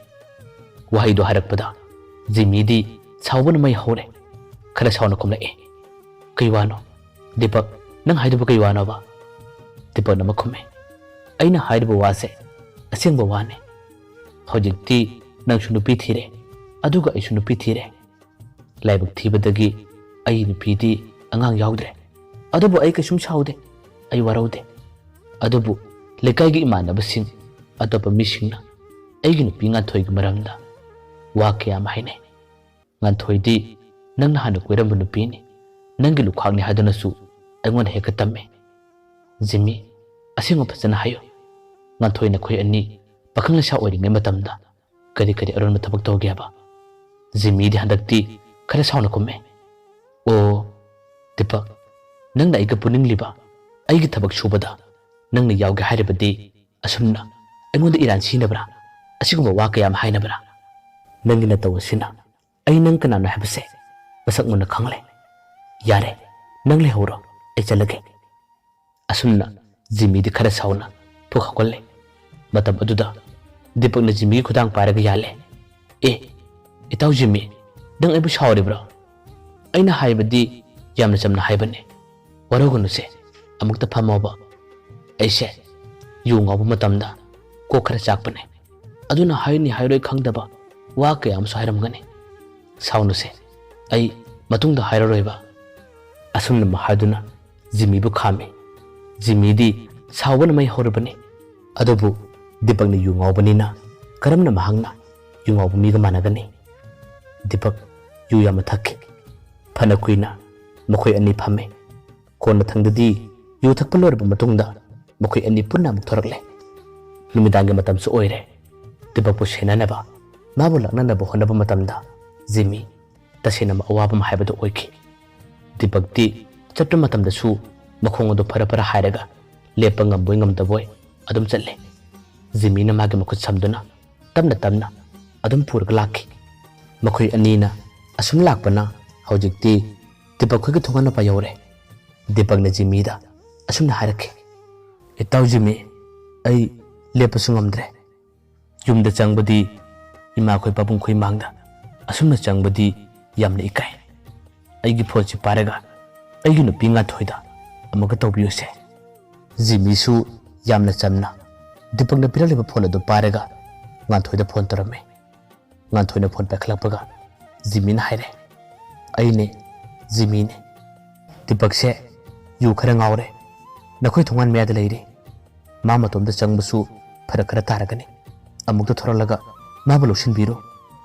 ꯋꯥꯍꯩꯗꯣ ꯍꯥꯏꯔꯛꯄꯗ ꯖꯤꯃꯤꯗꯤ ꯁꯥꯎꯕꯅ ꯃꯩ ꯍꯧꯔꯦ꯫ ꯈꯔ ꯁꯥꯎꯅ ꯈꯨꯝꯂꯛꯑꯦ, "ꯀꯩ ꯋꯥꯅꯣ? ꯗꯤꯄꯛ, ꯅꯪ ꯍꯥꯏꯗꯨꯕꯨ ꯀꯩ ꯋꯥꯅꯣꯕ?" ꯗꯤꯄꯛꯅ ꯑꯃ ꯈꯨꯝꯃꯦ, "ꯑꯩꯅ ꯍꯥꯏꯔꯤꯕ ꯋꯥꯁꯦ ꯑꯁꯦꯡꯕ ꯋꯥꯅꯤ꯫ ꯍꯧꯖꯤꯛꯇꯤ ꯅꯪꯁꯨ ꯅꯨꯄꯤ ꯊꯤꯔꯦ, ꯑꯗꯨꯒ ꯑꯩꯁꯨ ꯅꯨꯄꯤ ꯊꯤꯔꯦ꯫ ꯂꯥꯏꯕꯛ ꯊꯤꯕꯗꯒꯤ ꯑꯩ ꯅꯨꯄꯤꯗꯤ ꯑꯉꯥꯡ ꯌꯥꯎꯗ꯭ꯔꯦ꯫ ꯑꯗꯨꯕꯨ ꯑꯩ ꯀꯩꯁꯨꯝ ꯁꯥꯎꯗꯦ, ꯑꯩ ꯋꯥꯔꯧꯗꯦ꯫ ꯑꯗꯨꯕꯨ ꯂꯩꯀꯥꯏꯒꯤ ꯏꯃꯥꯟꯅꯕꯁꯤꯡ, ꯑꯇꯣꯞꯄ ꯃꯤꯁꯤꯡꯅ ꯑꯩꯒꯤ ꯅꯨꯄꯤ ꯉꯥꯟꯊꯣꯏꯒꯤ ꯃꯔꯝꯗ ꯋꯥ ꯀꯌꯥ ꯑꯃ ꯍꯥꯏꯅꯩ꯫ ꯉꯥꯟꯊꯣꯏꯗꯤ ꯅꯪꯅ ꯍꯥꯟꯅ ꯀꯣꯏꯔꯝꯕ ꯅꯨꯄꯤꯅꯤ, ꯅꯪꯒꯤ ꯂꯨꯈꯥꯛꯅꯤ ꯍꯥꯏꯗꯨꯅꯁꯨ ꯑꯩꯉꯣꯟꯗ ꯍꯦꯛꯇ ꯇꯝꯃꯤ꯫ ꯖꯤꯃꯤ, ꯑꯁꯦꯡꯕ ꯐꯖꯅ ꯍꯥꯏꯌꯨ꯫ ꯉꯥꯟꯊꯣꯏ, ꯅꯈꯣꯏ ꯑꯅꯤ ꯄꯥꯈꯪ ꯂꯩꯁꯥ ꯑꯣꯏꯔꯤꯉꯩ ꯃꯇꯝꯗ ꯀꯔꯤ ꯀꯔꯤ ꯑꯔꯣꯟꯕ ꯊꯕꯛ ꯇꯧꯒꯦ ꯍꯥꯏꯕ?" ꯖꯤꯃꯤꯗꯤ ꯍꯟꯗꯛꯇꯤ ꯈꯔ ꯁꯥꯎꯅ ꯀꯨꯝꯃꯦ꯫ "ꯑꯣ, ꯗꯤꯄꯛ, ꯅꯪꯅ ꯑꯩꯒ ꯄꯨꯅꯤꯡꯂꯤꯕ, ꯑꯩꯒꯤ ꯊꯕꯛ ꯁꯨꯕꯗ ꯅꯪꯅ ꯌꯥꯎꯒꯦ ꯍꯥꯏꯔꯤꯕꯗꯤ ꯑꯁꯨꯝꯅ ꯑꯩꯉꯣꯟꯗ ꯏꯔꯥꯟ ꯁꯤꯅꯕ꯭ꯔꯥ? ꯑꯁꯤꯒꯨꯝꯕ ꯋꯥ ꯀꯌꯥꯝ ꯍꯥꯏꯅꯕ꯭ꯔꯥ? ꯅꯪꯒꯤ ꯅꯇꯧ ꯑꯁꯤꯅ ꯑꯩ ꯅꯪ ꯀꯅꯥꯅꯣ ꯍꯥꯏꯕꯁꯦ ꯃꯁꯛ ꯃꯨꯟꯅ ꯈꯪꯂꯦ꯫ ꯌꯥꯔꯦ, ꯅꯪ ꯂꯩꯍꯧꯔꯣ, ꯑꯩ ꯆꯠꯂꯒꯦ"꯫ ꯑꯁꯨꯝꯅ ꯖꯤꯃꯤꯗꯤ ꯈꯔ ꯁꯥꯎꯅ ꯊꯣꯛ ꯍꯧꯒꯠꯂꯦ꯫ ꯃꯇꯝ ꯑꯗꯨꯗ ꯗꯤꯄꯛꯅ ꯖꯤꯃꯤꯒꯤ ꯈꯨꯗꯥꯡ ꯄꯥꯏꯔꯒ ꯌꯥꯜꯂꯦ꯫ "ꯑꯦ, ꯏꯇꯥꯎ ꯖꯤꯃꯤ, ꯅꯪ ꯑꯩꯕꯨ ꯁꯥꯎꯔꯤꯕ꯭ꯔꯣ? ꯑꯩꯅ ꯍꯥꯏꯕꯗꯤ ꯌꯥꯝꯅ ꯆꯝꯅ ꯍꯥꯏꯕꯅꯦ꯫ ꯋꯥꯔꯧꯒꯅꯨꯁꯦ, ꯑꯃꯨꯛꯇ ꯐꯝꯃꯣꯕ꯫ ꯑꯩꯁꯦ ꯌꯨ ꯉꯥꯎꯕ ꯃꯇꯝꯗ ꯀꯣꯛ ꯈꯔ ꯆꯥꯛꯄꯅꯦ꯫ ꯑꯗꯨꯅ ꯍꯥꯏꯅꯤ ꯍꯥꯏꯔꯣꯏ ꯈꯪꯗꯕ ꯋꯥ ꯀꯌꯥ ꯑꯃꯁꯨ ꯍꯥꯏꯔꯝꯒꯅꯤ꯫ ꯁꯥꯎꯅꯨꯁꯦ, ꯑꯩ ꯃꯇꯨꯡꯗ ꯍꯥꯏꯔꯔꯣꯏꯕ"꯫ ꯑꯁꯨꯝꯅ ꯍꯥꯏꯗꯨꯅ ꯖꯤꯃꯤꯕꯨ ꯈꯥꯝꯃꯤ꯫ ꯖꯤꯃꯤꯗꯤ ꯁꯥꯎꯕꯅ ꯃꯩ ꯍꯧꯔꯕꯅꯤ꯫ ꯑꯗꯨꯕꯨ ꯗꯤꯄꯛꯅ ꯌꯨ ꯉꯥꯎꯕꯅꯤꯅ ꯀꯔꯝꯅ ꯃꯍꯥꯛꯅ ꯌꯨ ꯉꯥꯎꯕ ꯃꯤꯒ ꯃꯥꯟꯅꯒꯅꯤ? ꯗꯤꯄꯛ ꯌꯨ ꯌꯥꯝꯅ ꯊꯛꯈꯤ꯫ ꯐꯅ ꯀꯨꯏꯅ ꯃꯈꯣꯏ ꯑꯅꯤ ꯐꯝꯃꯤ꯫ ꯀꯣꯟꯅꯊꯪꯗꯗꯤ ꯌꯨ ꯊꯛꯄ ꯂꯣꯏꯔꯕ ꯃꯇꯨꯡꯗ ꯃꯈꯣꯏ ꯑꯅꯤ ꯄꯨꯟꯅ ꯑꯃꯨꯛ ꯊꯣꯔꯛꯂꯦ꯫ ꯅꯨꯃꯤꯗꯥꯡꯒꯤ ꯃꯇꯝꯁꯨ ꯑꯣꯏꯔꯦ꯫ ꯗꯤꯄꯛꯄꯨ ꯁꯦꯟꯅꯅꯕ, ꯃꯥꯕꯨ ꯂꯥꯛꯅꯅꯕ ꯍꯣꯠꯅꯕ ꯃꯇꯝꯗ ꯖꯤꯃꯤ ꯇꯁꯦꯡꯅ ꯑꯋꯥꯕ ꯑꯃ ꯍꯥꯏꯕꯗꯨ ꯑꯣꯏꯈꯤ꯫ ꯗꯤꯄꯛꯇꯤ ꯆꯠꯄ ꯃꯇꯝꯗꯁꯨ ꯃꯈꯣꯡ ꯑꯗꯨ ꯐꯔ ꯐꯔ ꯍꯥꯏꯔꯒ ꯂꯦꯞꯄ ꯉꯝꯕꯣꯏ ꯉꯝꯗꯕꯣꯏ ꯑꯗꯨꯝ ꯆꯠꯂꯦ꯫ ꯖꯤꯃꯤꯅ ꯃꯥꯒꯤ ꯃꯈꯨꯠ ꯁꯝꯗꯨꯅ ꯇꯞꯅ ꯇꯞꯅ ꯑꯗꯨꯝ ꯄꯨꯔꯒ ꯂꯥꯛꯈꯤ꯫ ꯃꯈꯣꯏ ꯑꯅꯤꯅ ꯑꯁꯨꯝ ꯂꯥꯛꯄꯅ ꯍꯧꯖꯤꯛꯇꯤ ꯗꯤꯄꯛ ꯈꯣꯏꯒꯤ ꯊꯣꯡꯒꯥꯟ ꯃꯄꯥ ꯌꯧꯔꯦ꯫ ꯗꯤꯄꯛꯅ ꯖꯤꯃꯤꯗ ꯑꯁꯨꯝꯅ ꯍꯥꯏꯔꯛꯈꯤ, "ꯏꯇꯥꯎ ꯖꯤꯃꯤ, ꯑꯩ ꯂꯦꯞꯄꯁꯨ ꯉꯝꯗ꯭ꯔꯦ꯫ ꯌꯨꯝꯗ ꯆꯪꯕꯗꯤ ꯏꯃꯥꯈꯣꯏ ꯄꯥꯕꯨꯡꯈꯣꯏ ꯃꯥꯡꯗ ꯑꯁꯨꯝꯅ ꯆꯪꯕꯗꯤ ꯌꯥꯝꯅ ꯏꯀꯥꯏ꯫ ꯑꯩꯒꯤ ꯐꯣꯟꯁꯤ ꯄꯥꯏꯔꯒ ꯑꯩꯒꯤ ꯅꯨꯄꯤ ꯉꯥꯟꯊꯣꯏꯗ ꯑꯃꯨꯛꯀ ꯇꯧꯕꯤꯌꯨꯁꯦ"꯫ ꯖꯤꯃꯤꯁꯨ ꯌꯥꯝꯅ ꯆꯝꯅ ꯗꯤꯄꯛꯅ ꯄꯤꯔꯛꯂꯤꯕ ꯐꯣꯟ ꯑꯗꯨ ꯄꯥꯏꯔꯒ ꯉꯥꯟꯊꯣꯏꯗ ꯐꯣꯟ ꯇꯧꯔꯝꯃꯤ꯫ ꯉꯥꯟꯊꯣꯏꯅ ꯐꯣꯟ ꯄꯥꯏꯈꯠꯂꯛꯄꯒ ꯖꯤꯃꯤꯅ ꯍꯥꯏꯔꯦ, "ꯑꯩꯅꯦ, ꯖꯤꯃꯤꯅꯦ꯫ ꯗꯤꯄꯛꯁꯦ ꯌꯨ ꯈꯔ ꯉꯥꯎꯔꯦ꯫ ꯅꯈꯣꯏ ꯊꯣꯡꯒꯥꯟ ꯃꯌꯥꯗ ꯂꯩꯔꯦ꯫ ꯃꯥ ꯃꯇꯣꯝꯇ ꯆꯪꯕꯁꯨ ꯐꯔꯛ ꯈꯔ ꯇꯥꯔꯒꯅꯤ꯫ ꯑꯃꯨꯛꯇ ꯊꯣꯔꯛꯂꯒ ꯃꯥꯕꯨ ꯂꯧꯁꯤꯟꯕꯤꯔꯣ"꯫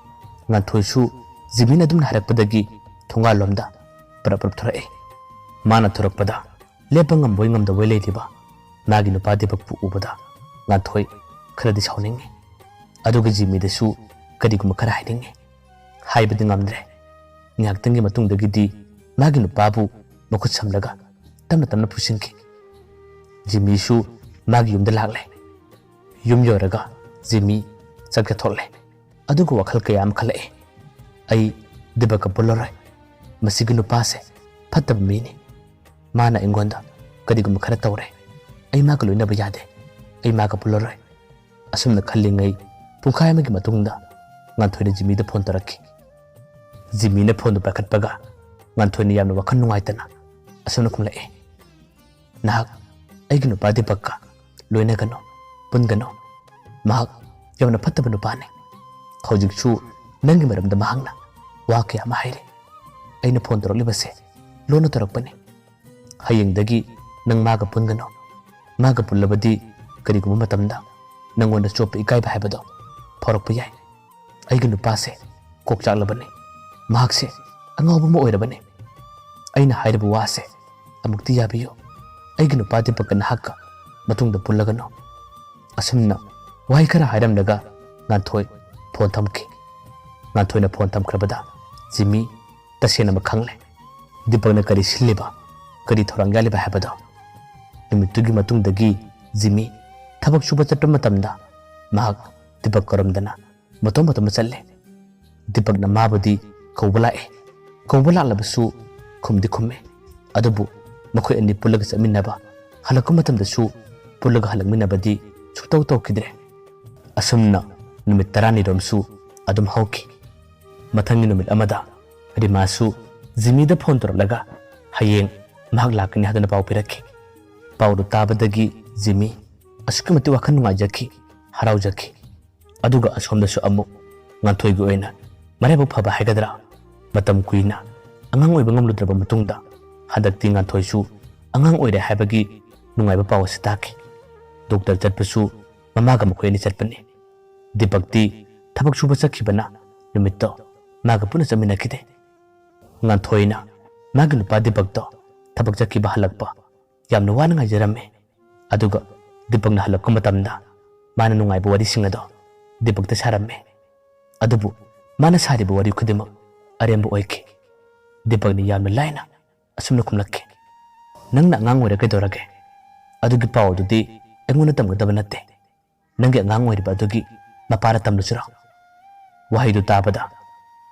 ꯉꯥꯟꯊꯣꯏꯁꯨ ꯖꯤꯃꯤꯅ ꯑꯗꯨꯝꯅ ꯍꯥꯏꯔꯛꯄꯗꯒꯤ ꯊꯣꯡꯒꯥꯜꯂꯣꯝꯗ ꯄꯔꯞ ꯄꯔꯞ ꯊꯣꯔꯛꯑꯦ꯫ ꯃꯥꯅ ꯊꯣꯔꯛꯄꯗ ꯂꯦꯞꯄ ꯉꯝꯕꯣꯏ ꯉꯝꯗꯕꯣꯏ ꯂꯩꯔꯤꯕ ꯃꯥꯒꯤ ꯅꯨꯄꯥ ꯗꯤꯄꯛꯄꯨ ꯎꯕꯗ ꯉꯥꯟꯊꯣꯏ ꯈꯔꯗꯤ ꯁꯥꯎꯅꯤꯡꯉꯤ꯫ ꯑꯗꯨꯒ ꯖꯤꯃꯤꯗꯁꯨ ꯀꯔꯤꯒꯨꯝꯕ ꯈꯔ ꯍꯥꯏꯅꯤꯡꯉꯤ꯫ ꯍꯥꯏꯕꯗꯤ ꯉꯝꯗ꯭ꯔꯦ꯫ ꯉꯥꯏꯍꯥꯛꯇꯪꯒꯤ ꯃꯇꯨꯡꯗꯒꯤꯗꯤ ꯃꯥꯒꯤ ꯅꯨꯄꯥꯕꯨ ꯃꯈꯨꯠ ꯁꯝꯂꯒ ꯇꯞꯅ ꯇꯞꯅ ꯄꯨꯁꯤꯟꯈꯤ꯫ ꯖꯤꯃꯤꯁꯨ ꯃꯥꯒꯤ ꯌꯨꯝꯗ ꯂꯥꯛꯂꯦ꯫ ꯌꯨꯝ ꯌꯧꯔꯒ ꯖꯤꯃꯤ ꯆꯥꯛ ꯆꯥꯊꯣꯛꯂꯦ꯫ ꯑꯗꯨꯒ ꯋꯥꯈꯜ ꯀꯌꯥ ꯑꯃ ꯈꯜꯂꯛꯑꯦ꯫ "ꯑꯩ ꯗꯤꯄꯛꯀ ꯄꯨꯜꯂꯔꯣꯏ꯫ ꯃꯁꯤꯒꯤ ꯅꯨꯄꯥꯁꯦ ꯐꯠꯇꯕ ꯃꯤꯅꯤ꯫ ꯃꯥꯅ ꯑꯩꯉꯣꯟꯗ ꯀꯔꯤꯒꯨꯝꯕ ꯈꯔ ꯇꯧꯔꯦ꯫ ꯑꯩ ꯃꯥꯒ ꯂꯣꯏꯅꯕ ꯌꯥꯗꯦ꯫ ꯑꯩ ꯃꯥꯒ ꯄꯨꯜꯂꯔꯣꯏ"꯫ ꯑꯁꯨꯝꯅ ꯈꯜꯂꯤꯉꯩ ꯄꯨꯡꯈꯥꯏ ꯑꯃꯒꯤ ꯃꯇꯨꯡꯗ ꯉꯥꯟꯊꯣꯏꯅ ꯖꯤꯃꯤꯗ ꯐꯣꯟ ꯇꯧꯔꯛꯈꯤ꯫ ꯖꯤꯃꯤꯅ ꯐꯣꯟꯗꯨ ꯄꯥꯏꯈꯠꯄꯒ ꯉꯥꯟꯊꯣꯏꯅ ꯌꯥꯝꯅ ꯋꯥꯈꯜ ꯅꯨꯡꯉꯥꯏꯇꯅ ꯑꯁꯨꯝꯅ ꯈꯨꯝꯂꯛꯑꯦ꯫ "ꯅꯍꯥꯛ ꯑꯩꯒꯤ ꯅꯨꯄꯥ ꯗꯤꯄꯛꯀ ꯂꯣꯏꯅꯒꯅꯨ, ꯄꯨꯟꯒꯅꯨ꯫ ꯃꯍꯥꯛ ꯌꯥꯝꯅ ꯐꯠꯇꯕ ꯅꯨꯄꯥꯅꯤ꯫ ꯍꯧꯖꯤꯛꯁꯨ ꯅꯪꯒꯤ ꯃꯔꯝꯗ ꯃꯍꯥꯛꯅ ꯋꯥ ꯀꯌꯥ ꯑꯃ ꯍꯥꯏꯔꯤ꯫ ꯑꯩꯅ ꯐꯣꯟ ꯇꯧꯔꯛꯂꯤꯕꯁꯦ ꯂꯣꯟꯅ ꯇꯧꯔꯛꯄꯅꯤ꯫ ꯍꯌꯦꯡꯗꯒꯤ ꯅꯪ ꯃꯥꯒ ꯄꯨꯟꯒꯅꯨ꯫ ꯃꯥꯒ ꯄꯨꯜꯂꯕꯗꯤ ꯀꯔꯤꯒꯨꯝꯕ ꯃꯇꯝꯗ ꯅꯪꯉꯣꯟꯗ ꯆꯣꯞꯄ ꯏꯀꯥꯏꯕ ꯍꯥꯏꯕꯗꯣ ꯐꯥꯎꯔꯛꯄ ꯌꯥꯏ꯫ ꯑꯩꯒꯤ ꯅꯨꯄꯥꯁꯦ ꯀꯣꯛ ꯆꯥꯛꯂꯕꯅꯤ꯫ ꯃꯍꯥꯛꯁꯦ ꯑꯉꯥꯎꯕ ꯑꯃ ꯑꯣꯏꯔꯕꯅꯤ꯫ ꯑꯩꯅ ꯍꯥꯏꯔꯤꯕ ꯋꯥꯁꯦ ꯑꯃꯨꯛꯇꯤ ꯌꯥꯕꯤꯌꯨ꯫ ꯑꯩꯒꯤ ꯅꯨꯄꯥ ꯗꯤꯄꯛꯀ ꯅꯍꯥꯛꯀ ꯃꯇꯨꯡꯗ ꯄꯨꯜꯂꯒꯅꯨ"꯫ ꯑꯁꯨꯝꯅ ꯋꯥꯍꯩ ꯈꯔ ꯍꯥꯏꯔꯝꯂꯒ ꯉꯥꯟꯊꯣꯏ ꯐꯣꯟ ꯊꯝꯈꯤ꯫ ꯉꯥꯟꯊꯣꯏꯅ ꯐꯣꯟ ꯊꯝꯈ꯭ꯔꯕꯗ ꯖꯤꯃꯤ ꯇꯁꯦꯡꯅꯃꯛ ꯈꯪꯂꯦ꯫ ꯗꯤꯄꯛꯅ ꯀꯔꯤ ꯁꯤꯜꯂꯤꯕ, ꯀꯔꯤ ꯊꯧꯔꯥꯡ ꯌꯥꯠꯂꯤꯕ ꯍꯥꯏꯕꯗꯣ꯫ ꯅꯨꯃꯤꯠꯇꯨꯒꯤ ꯃꯇꯨꯡꯗꯒꯤ ꯖꯤꯃꯤ ꯊꯕꯛ ꯁꯨꯕ ꯆꯠꯄ ꯃꯇꯝꯗ ꯃꯍꯥꯛ ꯗꯤꯄꯛ ꯀꯧꯔꯝꯗꯅ ꯃꯇꯣꯝ ꯃꯇꯣꯝꯇ ꯆꯠꯂꯦ꯫ ꯗꯤꯄꯛꯅ ꯃꯥꯕꯨꯗꯤ ꯀꯧꯕ ꯂꯥꯛꯑꯦ꯫ ꯀꯧꯕ ꯂꯥꯛꯂꯕꯁꯨ ꯈꯨꯝꯗꯤ ꯈꯨꯝꯃꯦ꯫ ꯑꯗꯨꯕꯨ ꯃꯈꯣꯏ ꯑꯅꯤ ꯄꯨꯜꯂꯒ ꯆꯠꯃꯤꯟꯅꯕ, ꯍꯜꯂꯛꯄ ꯃꯇꯝꯗꯁꯨ ꯄꯨꯜꯂꯒ ꯍꯜꯂꯛꯃꯤꯟꯅꯕꯗꯤ ꯁꯨꯛꯇꯧ ꯇꯧꯈꯤꯗ꯭ꯔꯦ꯫ ꯑꯁꯨꯝꯅ ꯅꯨꯃꯤꯠ ꯇꯔꯥꯅꯤꯔꯣꯝꯁꯨ ꯑꯗꯨꯝ ꯍꯧꯈꯤ꯫ ꯃꯊꯪꯒꯤ ꯅꯨꯃꯤꯠ ꯑꯃꯗ ꯔꯤꯃꯥꯁꯨ ꯖꯤꯃꯤꯗ ꯐꯣꯟ ꯇꯧꯔꯛꯂꯒ ꯍꯌꯦꯡ ꯃꯍꯥꯛ ꯂꯥꯛꯀꯅꯤ ꯍꯥꯏꯗꯨꯅ ꯄꯥꯎ ꯄꯤꯔꯛꯈꯤ꯫ ꯄꯥꯎꯗꯨ ꯇꯥꯕꯗꯒꯤ ꯖꯤꯃꯤ ꯑꯁꯨꯛꯀꯤ ꯃꯇꯤꯛ ꯋꯥꯈꯜ ꯅꯨꯡꯉꯥꯏꯖꯈꯤ, ꯍꯔꯥꯎꯖꯈꯤ꯫ ꯑꯗꯨꯒ ꯑꯁꯣꯝꯗꯁꯨ ꯑꯃꯨꯛ ꯉꯥꯟꯊꯣꯏꯒꯤ ꯑꯣꯏꯅ ꯃꯔꯥꯏꯕꯛ ꯐꯕ ꯍꯥꯏꯒꯗ꯭ꯔꯥ, ꯃꯇꯝ ꯀꯨꯏꯅ ꯑꯉꯥꯡ ꯑꯣꯏꯕ ꯉꯝꯂꯨꯗ꯭ꯔꯕ ꯃꯇꯨꯡꯗ ꯍꯟꯗꯛꯇꯤ ꯉꯥꯟꯊꯣꯏꯁꯨ ꯑꯉꯥꯡ ꯑꯣꯏꯔꯦ ꯍꯥꯏꯕꯒꯤ ꯅꯨꯡꯉꯥꯏꯕ ꯄꯥꯎ ꯑꯁꯤ ꯇꯥꯈꯤ꯫ ꯗꯣꯛꯇꯔ ꯆꯠꯄꯁꯨ ꯃꯃꯥꯒ ꯃꯈꯣꯏ ꯑꯅꯤ ꯆꯠꯄꯅꯤ꯫ ꯗꯤꯄꯛꯇꯤ ꯊꯕꯛ ꯁꯨꯕ ꯆꯠꯈꯤꯕꯅ ꯅꯨꯃꯤꯠꯇꯣ ꯃꯥꯒ ꯄꯨꯟꯅ ꯆꯠꯃꯤꯟꯅꯈꯤꯗꯦ꯫ ꯉꯥꯟꯊꯣꯏꯅ ꯃꯥꯒꯤ ꯅꯨꯄꯥ ꯗꯤꯄꯛꯇꯣ ꯊꯕꯛ ꯆꯠꯈꯤꯕ ꯍꯜꯂꯛꯄ ꯌꯥꯝꯅ ꯋꯥꯅ ꯉꯥꯏꯖꯔꯝꯃꯤ꯫ ꯑꯗꯨꯒ ꯗꯤꯄꯛꯅ ꯍꯜꯂꯛꯄ ꯃꯇꯝꯗ ꯃꯥꯅ ꯅꯨꯡꯉꯥꯏꯕ ꯋꯥꯔꯤꯁꯤꯡ ꯑꯗꯣ ꯗꯤꯄꯛꯇ ꯁꯥꯔꯝꯃꯤ꯫ ꯑꯗꯨꯕꯨ ꯃꯥꯅ ꯁꯥꯔꯤꯕ ꯋꯥꯔꯤ ꯈꯨꯗꯤꯡꯃꯛ ꯑꯔꯦꯝꯕ ꯑꯣꯏꯈꯤ꯫ ꯗꯤꯄꯛꯅ ꯌꯥꯝꯅ ꯂꯥꯏꯅ ꯑꯁꯨꯝꯅ ꯈꯨꯝꯂꯛꯈꯤ, "ꯅꯪꯅ ꯑꯉꯥꯡ ꯑꯣꯏꯔ ꯀꯩꯗꯧꯔꯒꯦ? ꯑꯗꯨꯒꯤ ꯄꯥꯎ ꯑꯗꯨꯗꯤ ꯑꯩꯉꯣꯟꯗ ꯇꯝꯒꯗꯕ ꯅꯠꯇꯦ꯫ ꯅꯪꯒꯤ ꯑꯉꯥꯡ ꯑꯣꯏꯔꯤꯕ ꯑꯗꯨꯒꯤ ꯃꯄꯥꯗ ꯇꯝꯂꯨꯁꯤꯔꯣ?" ꯋꯥꯍꯩꯗꯨ ꯇꯥꯕꯗ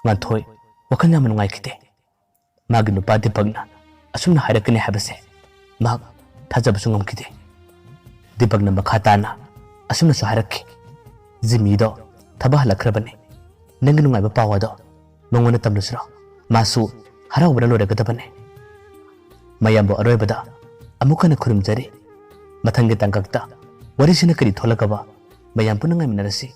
ꯉꯥꯟꯊꯣꯏ ꯋꯥꯈꯜ ꯌꯥꯝꯅ ꯅꯨꯡꯉꯥꯏꯈꯤꯗꯦ꯫ ꯃꯥꯒꯤ ꯅꯨꯄꯥ ꯗꯤꯄꯛꯅ ꯑꯁꯨꯝꯅ ꯍꯥꯏꯔꯛꯀꯅꯤ ꯍꯥꯏꯕꯁꯦ ꯃꯍꯥꯛ ꯊꯥꯖꯕꯁꯨ ꯉꯝꯈꯤꯗꯦ꯫ ꯗꯤꯄꯛꯅ ꯃꯈꯥ ꯇꯥꯅ ꯑꯁꯨꯝꯅꯁꯨ ꯍꯥꯏꯔꯛꯈꯤ, "ꯖꯤꯃꯤꯗꯣ ꯊꯕꯛ ꯍꯜꯂꯛꯈ꯭ꯔꯕꯅꯤ꯫ ꯅꯪꯒꯤ ꯅꯨꯡꯉꯥꯏꯕ ꯄꯥꯎ ꯑꯗꯣ ꯃꯉꯣꯟꯗ ꯇꯝꯂꯨꯁꯤꯔꯣ? ꯃꯥꯁꯨ ꯍꯔꯥꯎꯕꯅ ꯂꯣꯏꯔꯒꯗꯕꯅꯤ꯫" ꯃꯌꯥꯝꯕꯨ ꯑꯔꯣꯏꯕꯗ ꯑꯃꯨꯛ ꯍꯟꯅ ꯈꯨꯔꯨꯝꯖꯔꯤ꯫ ꯃꯊꯪꯒꯤ ꯇꯥꯡꯀꯛꯇ ꯋꯥꯔꯤꯁꯤꯅ ꯀꯔꯤ ꯊꯣꯛꯂꯛꯀꯕ ꯃꯌꯥꯝ ꯄꯨꯟꯅ ꯉꯥꯏꯃꯤꯟꯅꯔꯁꯤ꯫